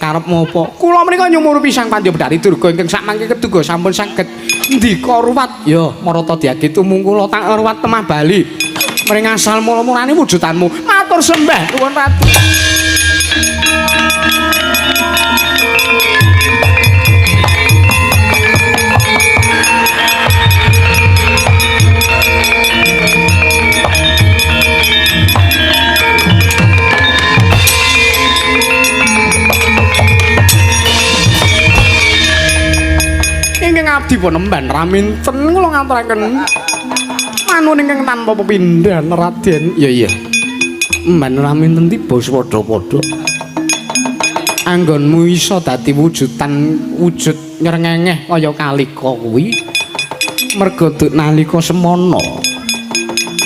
Karepmu apa? Kula menika nyumurupi Sang Pandya Bedari Durga ingkang sakmangke keduga sampun saged ndika ruwat. Ya, marata diagi tumung kula tak ruwat temah bali. Mring asal mula-mulane wujudanmu. Matur sembah nuwun Ratu. Ingkang abdi pun emban raminten kula ngaturaken manun ingkang tanpa pepindhan Raden. Ya iya. Emban raminten tiba swadha-padha. Anggonmu iso dadi wujudan wujud nyrengengeh kaya kalika kuwi merga nalika semana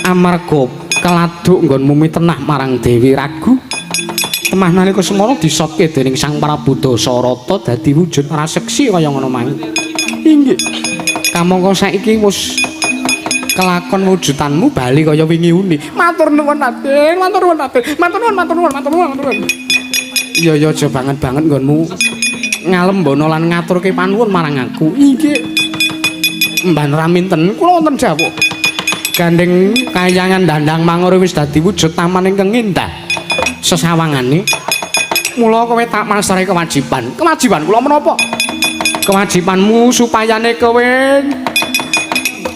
amarga keladuk nggonmu mitenah marang Dewi Ragu temah nalika semana disotke dening Sang Prabu Dasarata dadi wujud raseksi kaya ngono mang. Inggih. Kamangka saiki wis kelakon wujudanmu bali kaya wingi uni. Matur nuwun Raden, matur nuwun Raden. Matur nuwun, matur nuwun, matur nuwun, matur nuwun. Iya ya aja banget-banget nggonmu ngalembono lan ngaturke panuwun marang aku. Inggih. Mban Raminten kula wonten jawuk. Gandeng kayangan Dandang Mangoro wis dadi wujud taman ingkang endah sesawangane. Mula kowe tak masrahi kewajiban. Kewajiban kula menapa? Kewajibanmu supayane kowe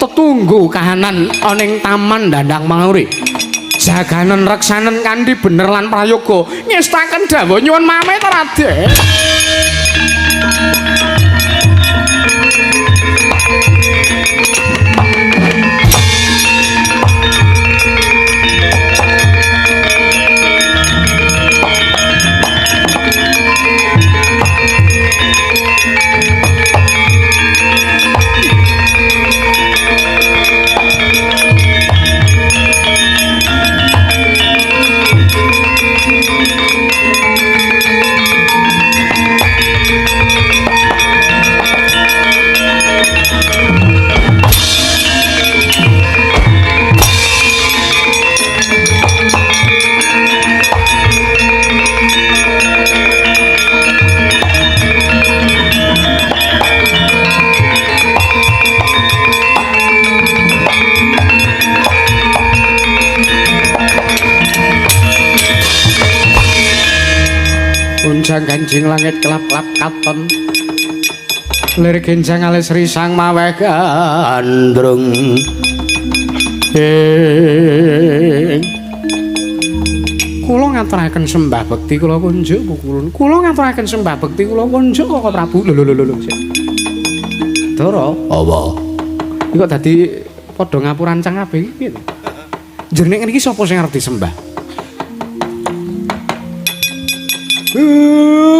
tetunggu kahanan ana ing taman Dandang Manguri. Jaganen reksanen kanthi bener lan prayoga. Ngestaken dawuh nyuwun pamit Raden. Unjang ganjing langit kelap-kelap katon lir genjang alis risang maweh gandrung. Kula ngaturaken sembah bekti kula kunjuk pukulun. Kula ngaturaken sembah bekti kula kunjuk Koko Prabu. Lho lho lho lho. Dara, apa? Iki kok dadi padha ngapurancang kabeh iki piye to? Jeneng niki sapa sing arep disembah?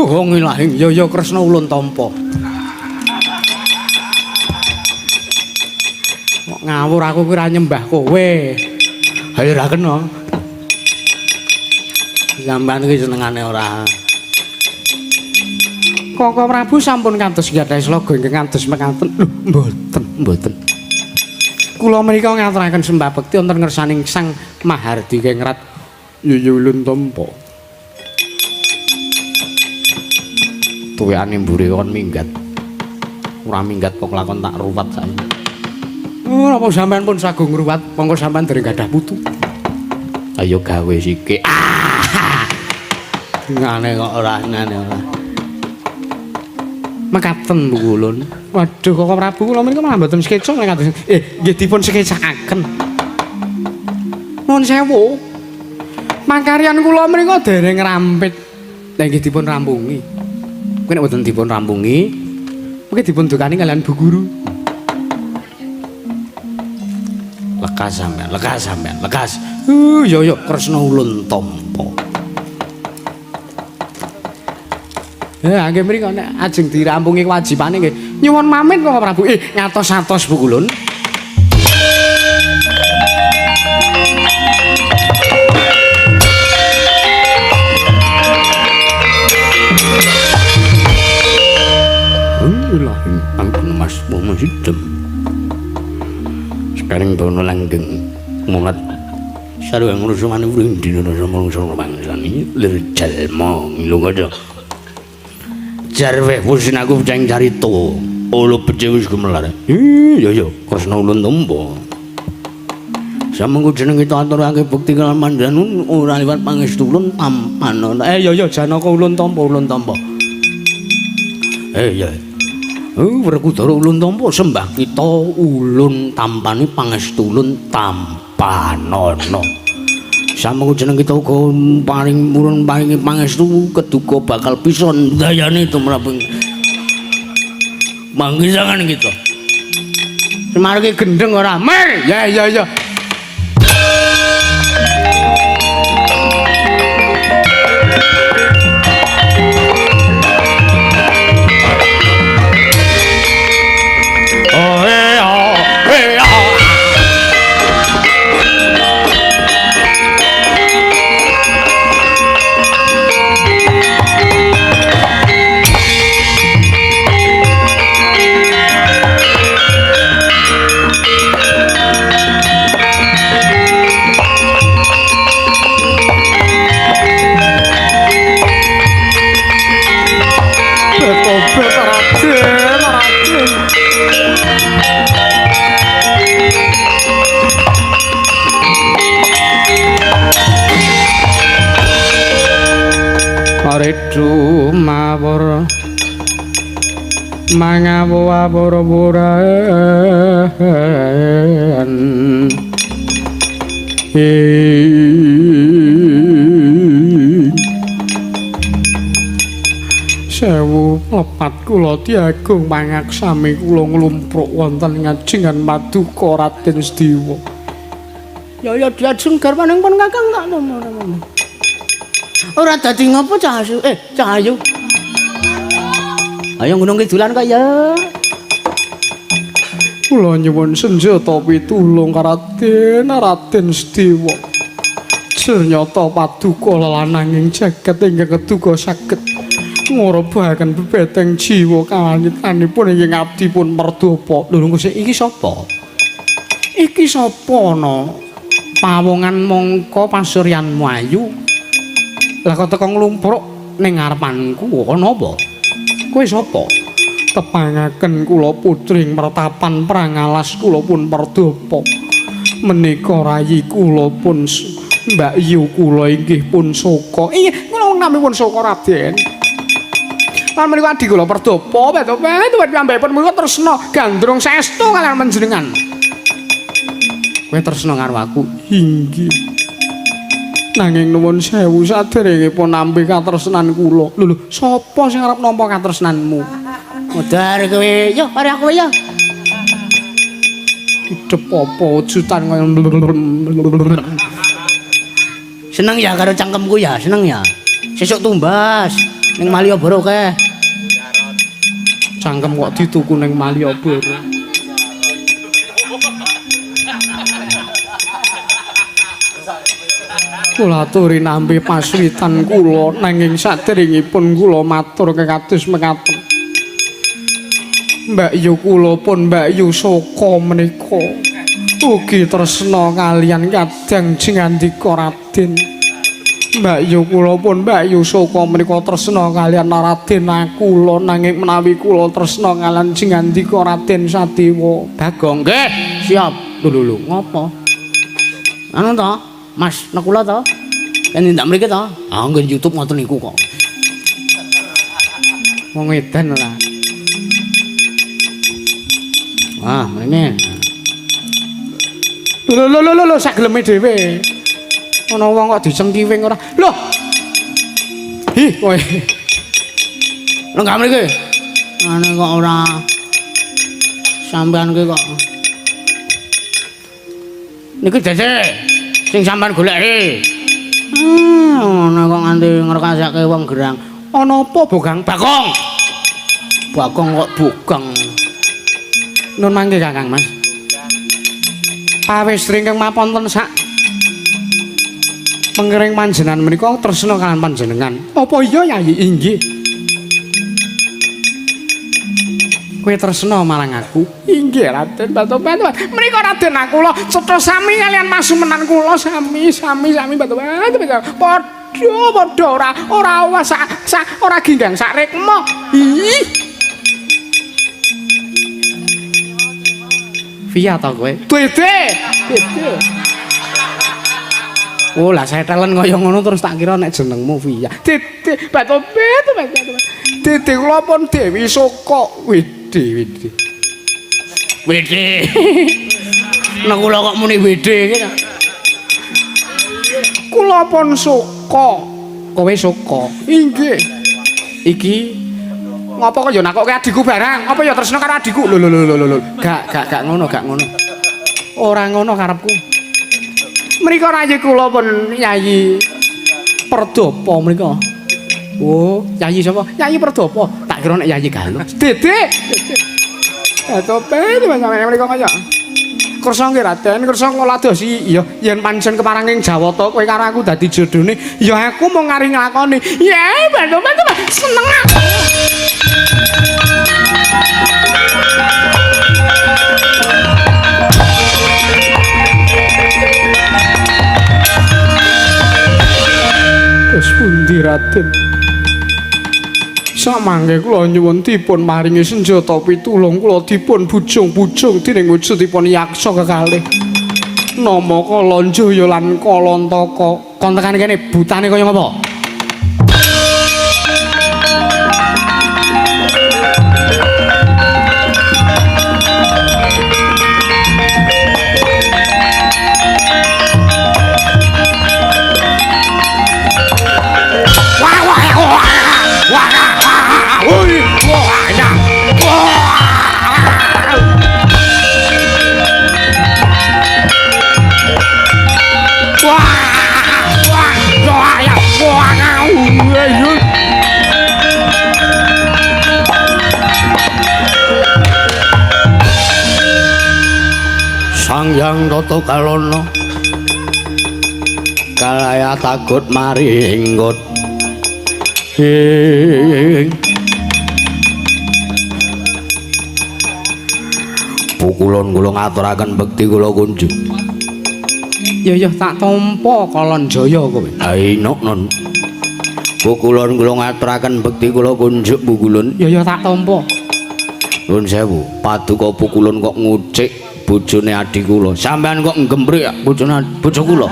Wong ilahing ya ya Kresna ulun tampa. Kok ngawur aku kuwi ora nyembah kowe. Ha ya ora kena. Sampeyan iki senengane ora. Koko Prabu sampun kantos gadhahi sloga ingkang kados mekaten. Lho, mboten, mboten. Kula menika ngaturaken sembah bekti wonten ngersaning Sang Mahardika Ngrat ya ya ulun tampa. Tuwekane mburi kon minggat. Ora minggat kok lakon tak ruwat saiki. Oh, napa sampean pun sagung ngruwat, monggo sampean dereng gadah putu. Ayo gawe sike. Ah. Ngene kok ora ngene ora. Mekaten Bu Kulun. Waduh, Koko Prabu kula menika malah mboten skeca nek kados. Nggih dipun skecakaken. Nuwun sewu. Makaryan kula menika dereng rampit. Lah nggih dipun rampungi. Kuwi nek mboten dipun rampungi, mungkin dipun dukani kalian Bu Guru. Lekas sampean, lekas sampean, lekas. Yo yo Kresna ulun tampa. Nggih mriko nek ajeng dirampungi kewajibane nggih. Nyuwun pamit Koko Prabu. Ngatos-atos Bu Kulun. Mas Sidem. Sekarang dono langgeng mulat sarwa ngrusuhane uring dina rasa mangsani lir jalma ngilu kaca. Jarweh wis aku ceng carita. Olo becik wis gumelar. Iya ya, Kresna ulun tampa. Samengko jeneng kita aturake bukti kelawan panjenengan ora liwat pangestu ulun tampan. Ya ya Janaka ulun tampa ulun tampa. Ya. Werkudara ulun tampa sembah kita ulun tampani pangestu ulun tampanana. Samengko jeneng kita uga paring urun paringi pangestu keduga bakal bisa ndayani tumrap manggisangan kita. Semar iki gendeng ora? Mer. Ya ya ya. Aredu mawur mangawu-awur-wuran sewu lepat kula diagung pangaksami kula nglumpruk wonten ngajengan paduka Raden Sediwa. Ya ya diajeng garwaning pun Kakang tak ngono. Ora dadi ngopo cah ayu? Cah ayu. Ayo Gunung Kidulan kok ya. Kula nyuwun senjata pitulung Raden Raden Sediwa. Ternyata paduka lelananging jagat ingkang keduga saged ngrebahaken bebeteng jiwa kawangitanipun ingkang abdi pun merdapa. Lho lho iki sapa? Iki sapa ana? Pawongan mongko pasuryanmu ayu. Lah kok teko nglumpruk ning ngarepanku ana apa? Kowe sapa? Tepangaken kula putri mertapan prangalas kula pun merdapa. Menika rayi kula pun Mbak Yu kula inggih pun Soka. Iya, kula namipun Soka Raden. Lan menika adi kula perdapa, pet piyambakipun menika tresna gandrung saestu kaliyan panjenengan. Kowe tresna karo aku? Inggih. Nanging nuwun sewu saderengipun nampi katresnan kula. Lho lho, sapa sing arep nampa katresnanmu? Modar kowe. Yo, mari aku ya. Idep apa wujudan kaya Seneng ya karo cangkemku ya, seneng ya. Sesuk tumbas ning Malioboro kae. Cangkem kok dituku ning Malioboro. Kula aturi nampi paswitan kula nanging saderengipun kula matur kekados mekaten. Mbak Yu kula pun Mbak Yu Soka menika ugi tresna kaliyan kadang jengandika Raden. Mbak Yu kula pun Mbak Yu Soka menika tresna kaliyan Raden kula nanging menawi kula tresna kaliyan jengandika Raden Sadewa. Bagong nggih, siap. Lho lho ngopo? Anu to? Mas, nek kula to? Kan ndak mriki to? Ah, nggen YouTube ngoten niku kok. Wong edan ora. Wah, mrene. Lho lho lho lho sageleme dhewe. Ana wong kok dicengkiwing ora. Lho. Hi, kowe. Lho enggak mriki. Ane kok ora sampean ki kok. Niki dese. Sing sampean goleki. Ngono kok nganti ngrekasake wong gerang. Ana apa, Bogang? Bagong. Bagong kok bogang. Nun mangke Kakang Mas. Pawestri ingkang maponten sak pengering panjenengan menika tresna kaliyan panjenengan. Apa iya Yayi? Inggih. Kowe tresna marang aku? Inggih Raden Batobat. Menika Raden kula cetha sami kalian masumenan kula sami sami sami Batobat. Padha padha ora ora sak sak ora ginggang sak rekma. Ih. Via ta kowe? Dede. Dede. Oh, lah setelen kaya ngono terus tak kira nek jenengmu Via. Dede Batobat Batobat. Dede kula pun Dewi Soka. Wede wede. Wede. Nek kula kok muni wede iki. Kula pun Soka. Kowe Soka. Inggih. Iki Ngopo kok ya nakokke adikku barang? Apa ya tresna karo adikku? Lho lho lho lho lho. Gak gak gak ngono, gak ngono. Ora ngono karepku. Mriko rayi kula pun Yayi Perdapa mriko. Oh, Yayi sapa? Yayi Perdapa. Tak kira nek Yayi Galuh. Dede. Dede. Tope sampeyan mriko kaya. Kersa nggih Raden, kersa ngladosi. Iya, yen pancen keparanging Jawata kowe karo aku dadi jodhone, ya aku mung ngari nglakoni. Ya, bantu-bantu seneng aku. Terus pundi Raden? Samangke kula nyuwun dipun maringi senjata pitulung kula dipun bujung-bujung dening wujudipun yaksa kekalih. Nama Kalanjaya lan Kalantaka. Kon tekan kene butane kaya ngapa? Wah wah wah wah wah wah ya. Wah wah wah ya wah. Sang Hyang Tata Kalana kalaya tagut maringgot ing pukulun kula ngaturaken bekti kula kunjung. Ya ya tak tampa Kalanjaya kowe. Ayo non. Pukulun kula ngaturaken bekti kula kunjuk pukulun. Ya ya tak tampa. Nuwun sewu, paduka pukulun kok ngucik bojone adi kula. Sampeyan kok nggembrek bojone bojo kula.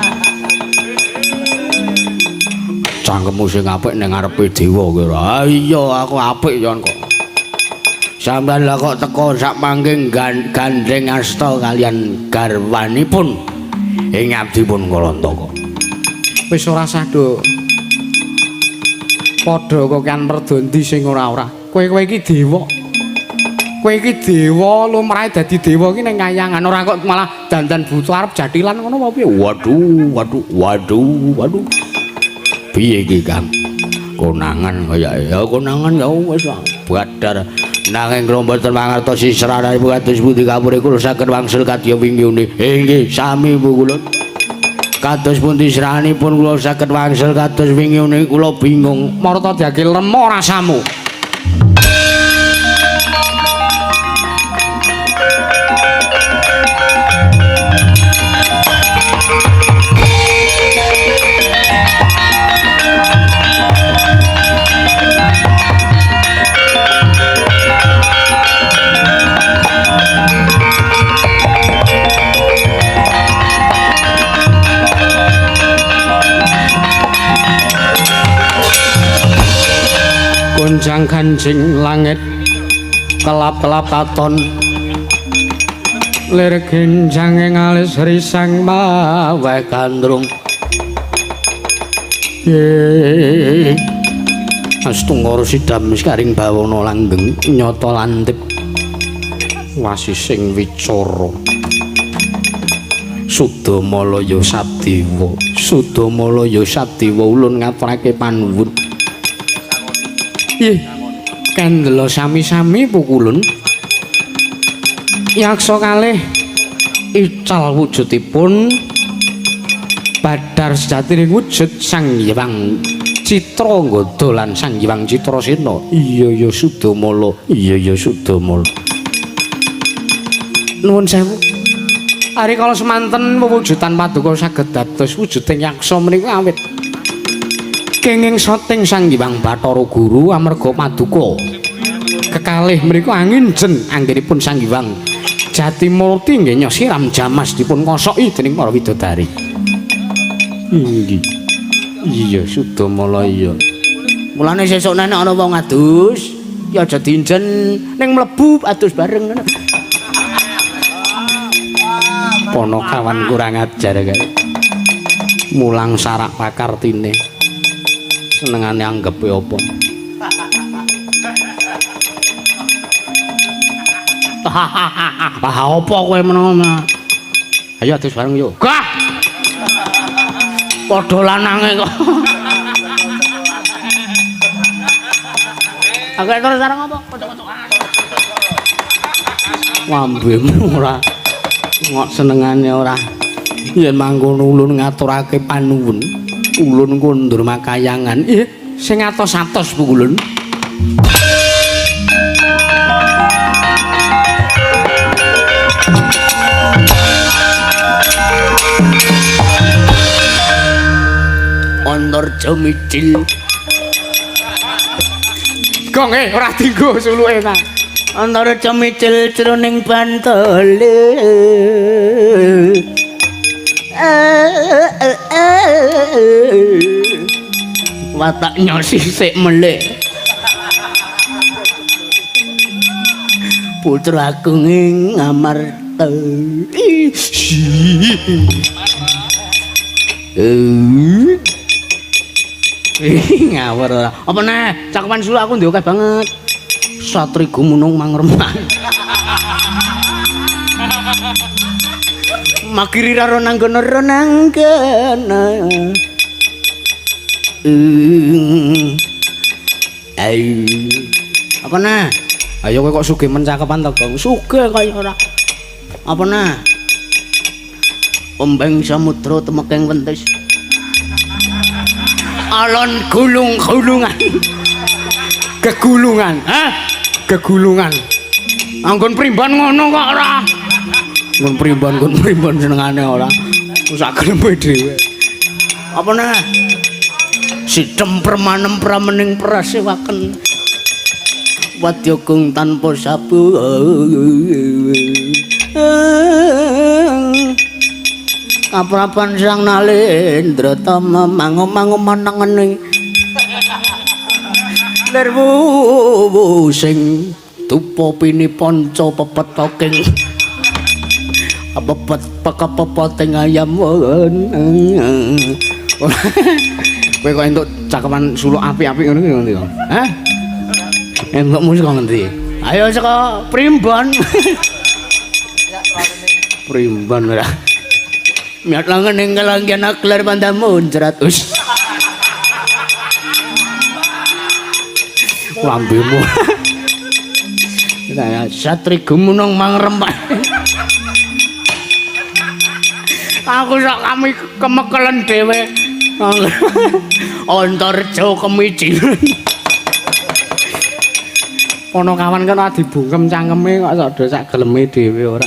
Cangkemmu sing apik ning ngarepe dewa kowe ora. Ha iya aku apik yen kok. Sampeyan lah kok teko sak mangke gandeng asta kalian garwanipun ing abdipun Kalantaka. Wis ora sah do. Padha kokean merdondi sing ora-ora. Kowe-kowe iki dewa. Kowe iki dewa lumrahe dadi dewa iki ning kayangan ora kok malah dandan buta arep jathilan ngono apa piye? Waduh, waduh, waduh, waduh. Piye iki, Kang? Konangan kaya ya konangan ya wis badar. Nanging kula mboten mangertos sisranipun kados pundi kapure kula saged wangsul kadya wingiune. Inggih, sami Bu kula. Kados pundi sisranipun kula saged wangsul kados wingiune kula bingung. Marta diake lemo rasamu. Gonjang ganjing langit kelap-kelap katon lir genjange ngalis risang maweh gandrung. Astungkara sidam sekaring bawana langgeng nyata lantip wasising wicara. Sudamalaya Sadewa, Sudamalaya Sadewa ulun ngaturake panuwun. Ih, kendela sami-sami pukulun. Yaksa kalih ical wujudipun badar sejatining wujud Sang Hyang Citranggada lan Sang Hyang Citrasena. Iya ya Sudamala. Iya ya Sudamala. Nuwun sewu. Ari kala semanten wewujudan paduka saged dados wujuding yaksa menika awit kenging soting Sang Hyang Bathara Guru amarga paduka kekalih menika anginjen anggenipun Sang Hyang Jatimurti nggih nyosiram jamas dipun kosoki dening para widodari. Inggih. Iya Sudamala iya. Mulane sesuk nek ana wong adus, ya aja dinjen ning mlebu adus bareng ngono. Ponokawan kurang ajar kae. Mulang sarak pakartine. Senengane anggepe apa? Wah, apa kowe menawa? Ayo adus bareng yo. Gah. Padha lanange kok. Aku terus sareng apa? Kocok-kocokan. Lambemu ora ngok senengane ora. Yen mangkono ulun ngaturake panuwun. Ulun kondur makayangan. Sing atos-atos Bu ulun. Antarja mijil. Gong ora dinggo suluke ta. Antarja mijil jroning bantole. Watak nyosi sik melik. Putra agung ing Ngamarta. Ngawur ora. Apa neh? Cakepan suluk aku ndek akeh banget. Satri gumunung mangremang. Magiri raro nanggono ronanggana. Ayo. Apa neh? Ayo kowe kok sugih men cakepan to, Gong? Sugih kaya ora. Apa neh? Ombeng samudra temekeng wentis. Alon gulung-gulungan. Gegulungan, hah? Gegulungan. Anggon primbon ngono kok ora. Nggon primbon, nggon primbon senengane ora. Sak geleme dhewe. Apa neh? Sidem permanem pramening prasewaken. Wadya gung tanpa sabu. Kaprapan Sang Nalendra tama mangu-mangu manengene. Lerwu sing dupa pini panca pepetoking. Pepet pekepepoting ayam. Kowe kok entuk cakepan suluk apik-apik ngono ki ngendi kok? Hah? Entukmu saka ngendi? Ayo saka primbon. Primbon ora. Miat langen ing kelanggen akler pandamu jerat. Us. Lambemu. Satri gumunung mangrempak. Aku sak kami kemekelen dhewe. Antarja kemicil. Ponokawan kan ora dibungkem cangkeme kok sak do sak geleme dhewe ora.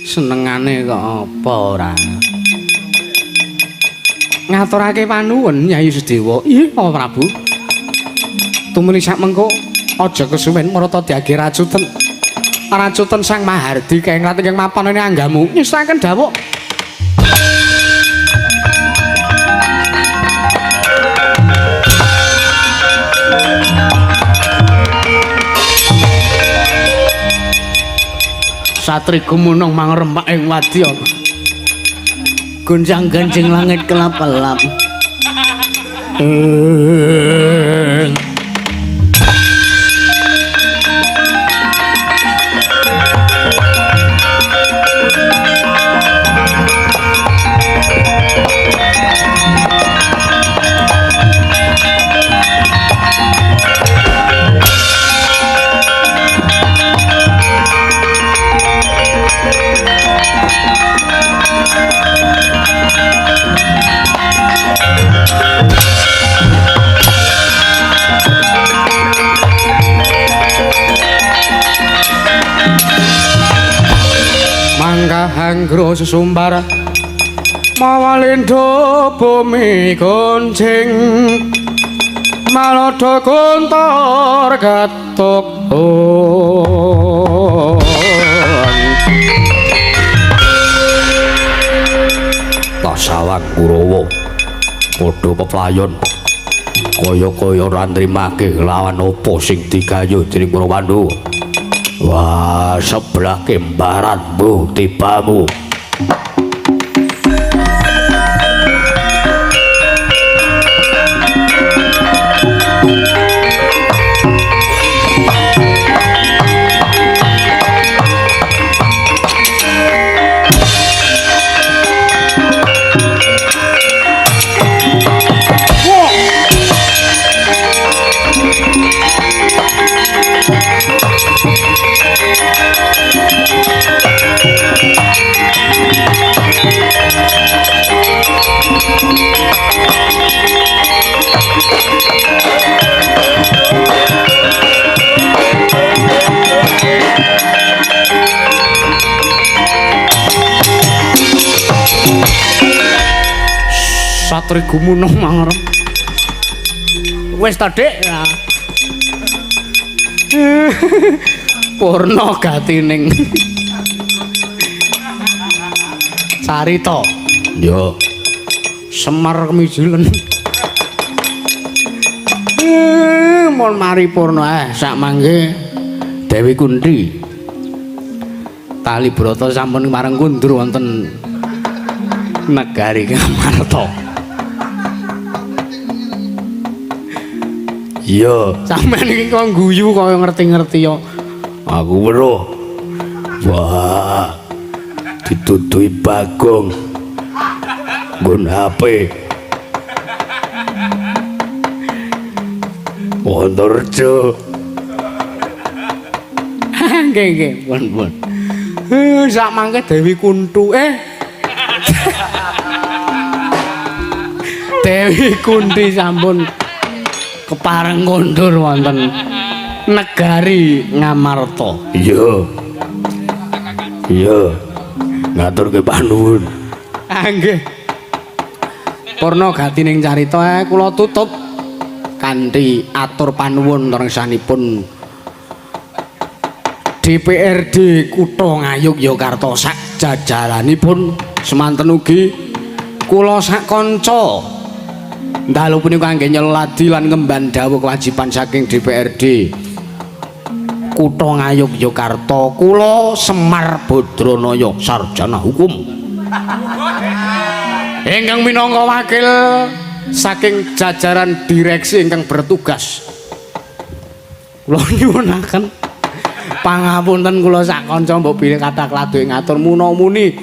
Senengane kok apa ora. Ngaturake panuwun Nyai Sudewa. Iya, Prabu. Tumuli sak mengko aja kesuwen marata diage racuten. Racuten Sang Mahardi kae ngrat ingkang mapan ing anggamu. Nyusaken dawuh. Satri gumunung mangrempak ing wadya. Gonjang-ganjing langit kelap-kelap. Janggra sesumbar mawa lindho bumi goncing malodo gontor gatuk. Tasawang Kurawa padha peplayon kaya-kaya ora nrimake lawan apa sing digayuh dening para Pandhawa. Wah, sebelah kembaran mbuh tibamu. Satri gumunung mangrem. Wis ta, Dik? Purna gatining carita. Yo. Semar kemijilen. Mon mari purna sak mangke Dewi Kunti. Tali brata sampun marang kundur wonten negari Ngamarta. Iya, sampeyan iki kok guyu kaya ngerti-ngerti yo. Aku weruh. Wah. Dituduhi Bagong. Nggon HP. Wontorejo. Nggih, nggih, pun, pun. Sak mangke Dewi Kuntu Dewi Kunti sampun kepareng kondur wonten negari Ngamarta. Iya. Iya. Ngaturke panuwun. Ah nggih. Purna gatining carita kula tutup kanthi atur panuwun rengsanipun DPRD Kutha Ngayogyakarta sak jajaranipun semanten ugi kula sak kanca dalu punika kangge nyeladi lan ngemban dawuh kewajiban saking DPRD Kutha Ngayogyakarta. Kula Semar Badranaya sarjana hukum ingkang minangka wakil saking jajaran direksi ingkang bertugas, kula nyuwunaken pangapunten kula sak kanca mbok bilih kathah kladuk ngatur muna-muni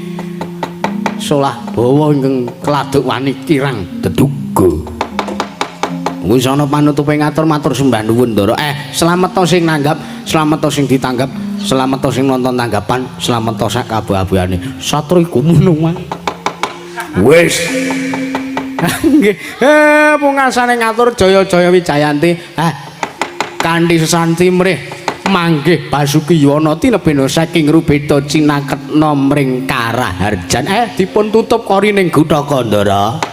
solah bawa ingkang kladuk wani kirang teduga. Wis ana panutupe ngatur matur sembah nuwun Ndara. Slamet to sing nanggap, slamet to sing ditanggap, slamet to sing nonton tanggapan, slamet to sak kabeh-kabehane. Satri gumunung. Wis. Nggih. Pungkasane ngatur jaya-jaya Wijayanti. Kanthi sesanti mrih manggih Basuki Yuwana tinebena saking Rubeda cinaketna mring Karaharjan. Dipun tutup korining Guthaka Ndara.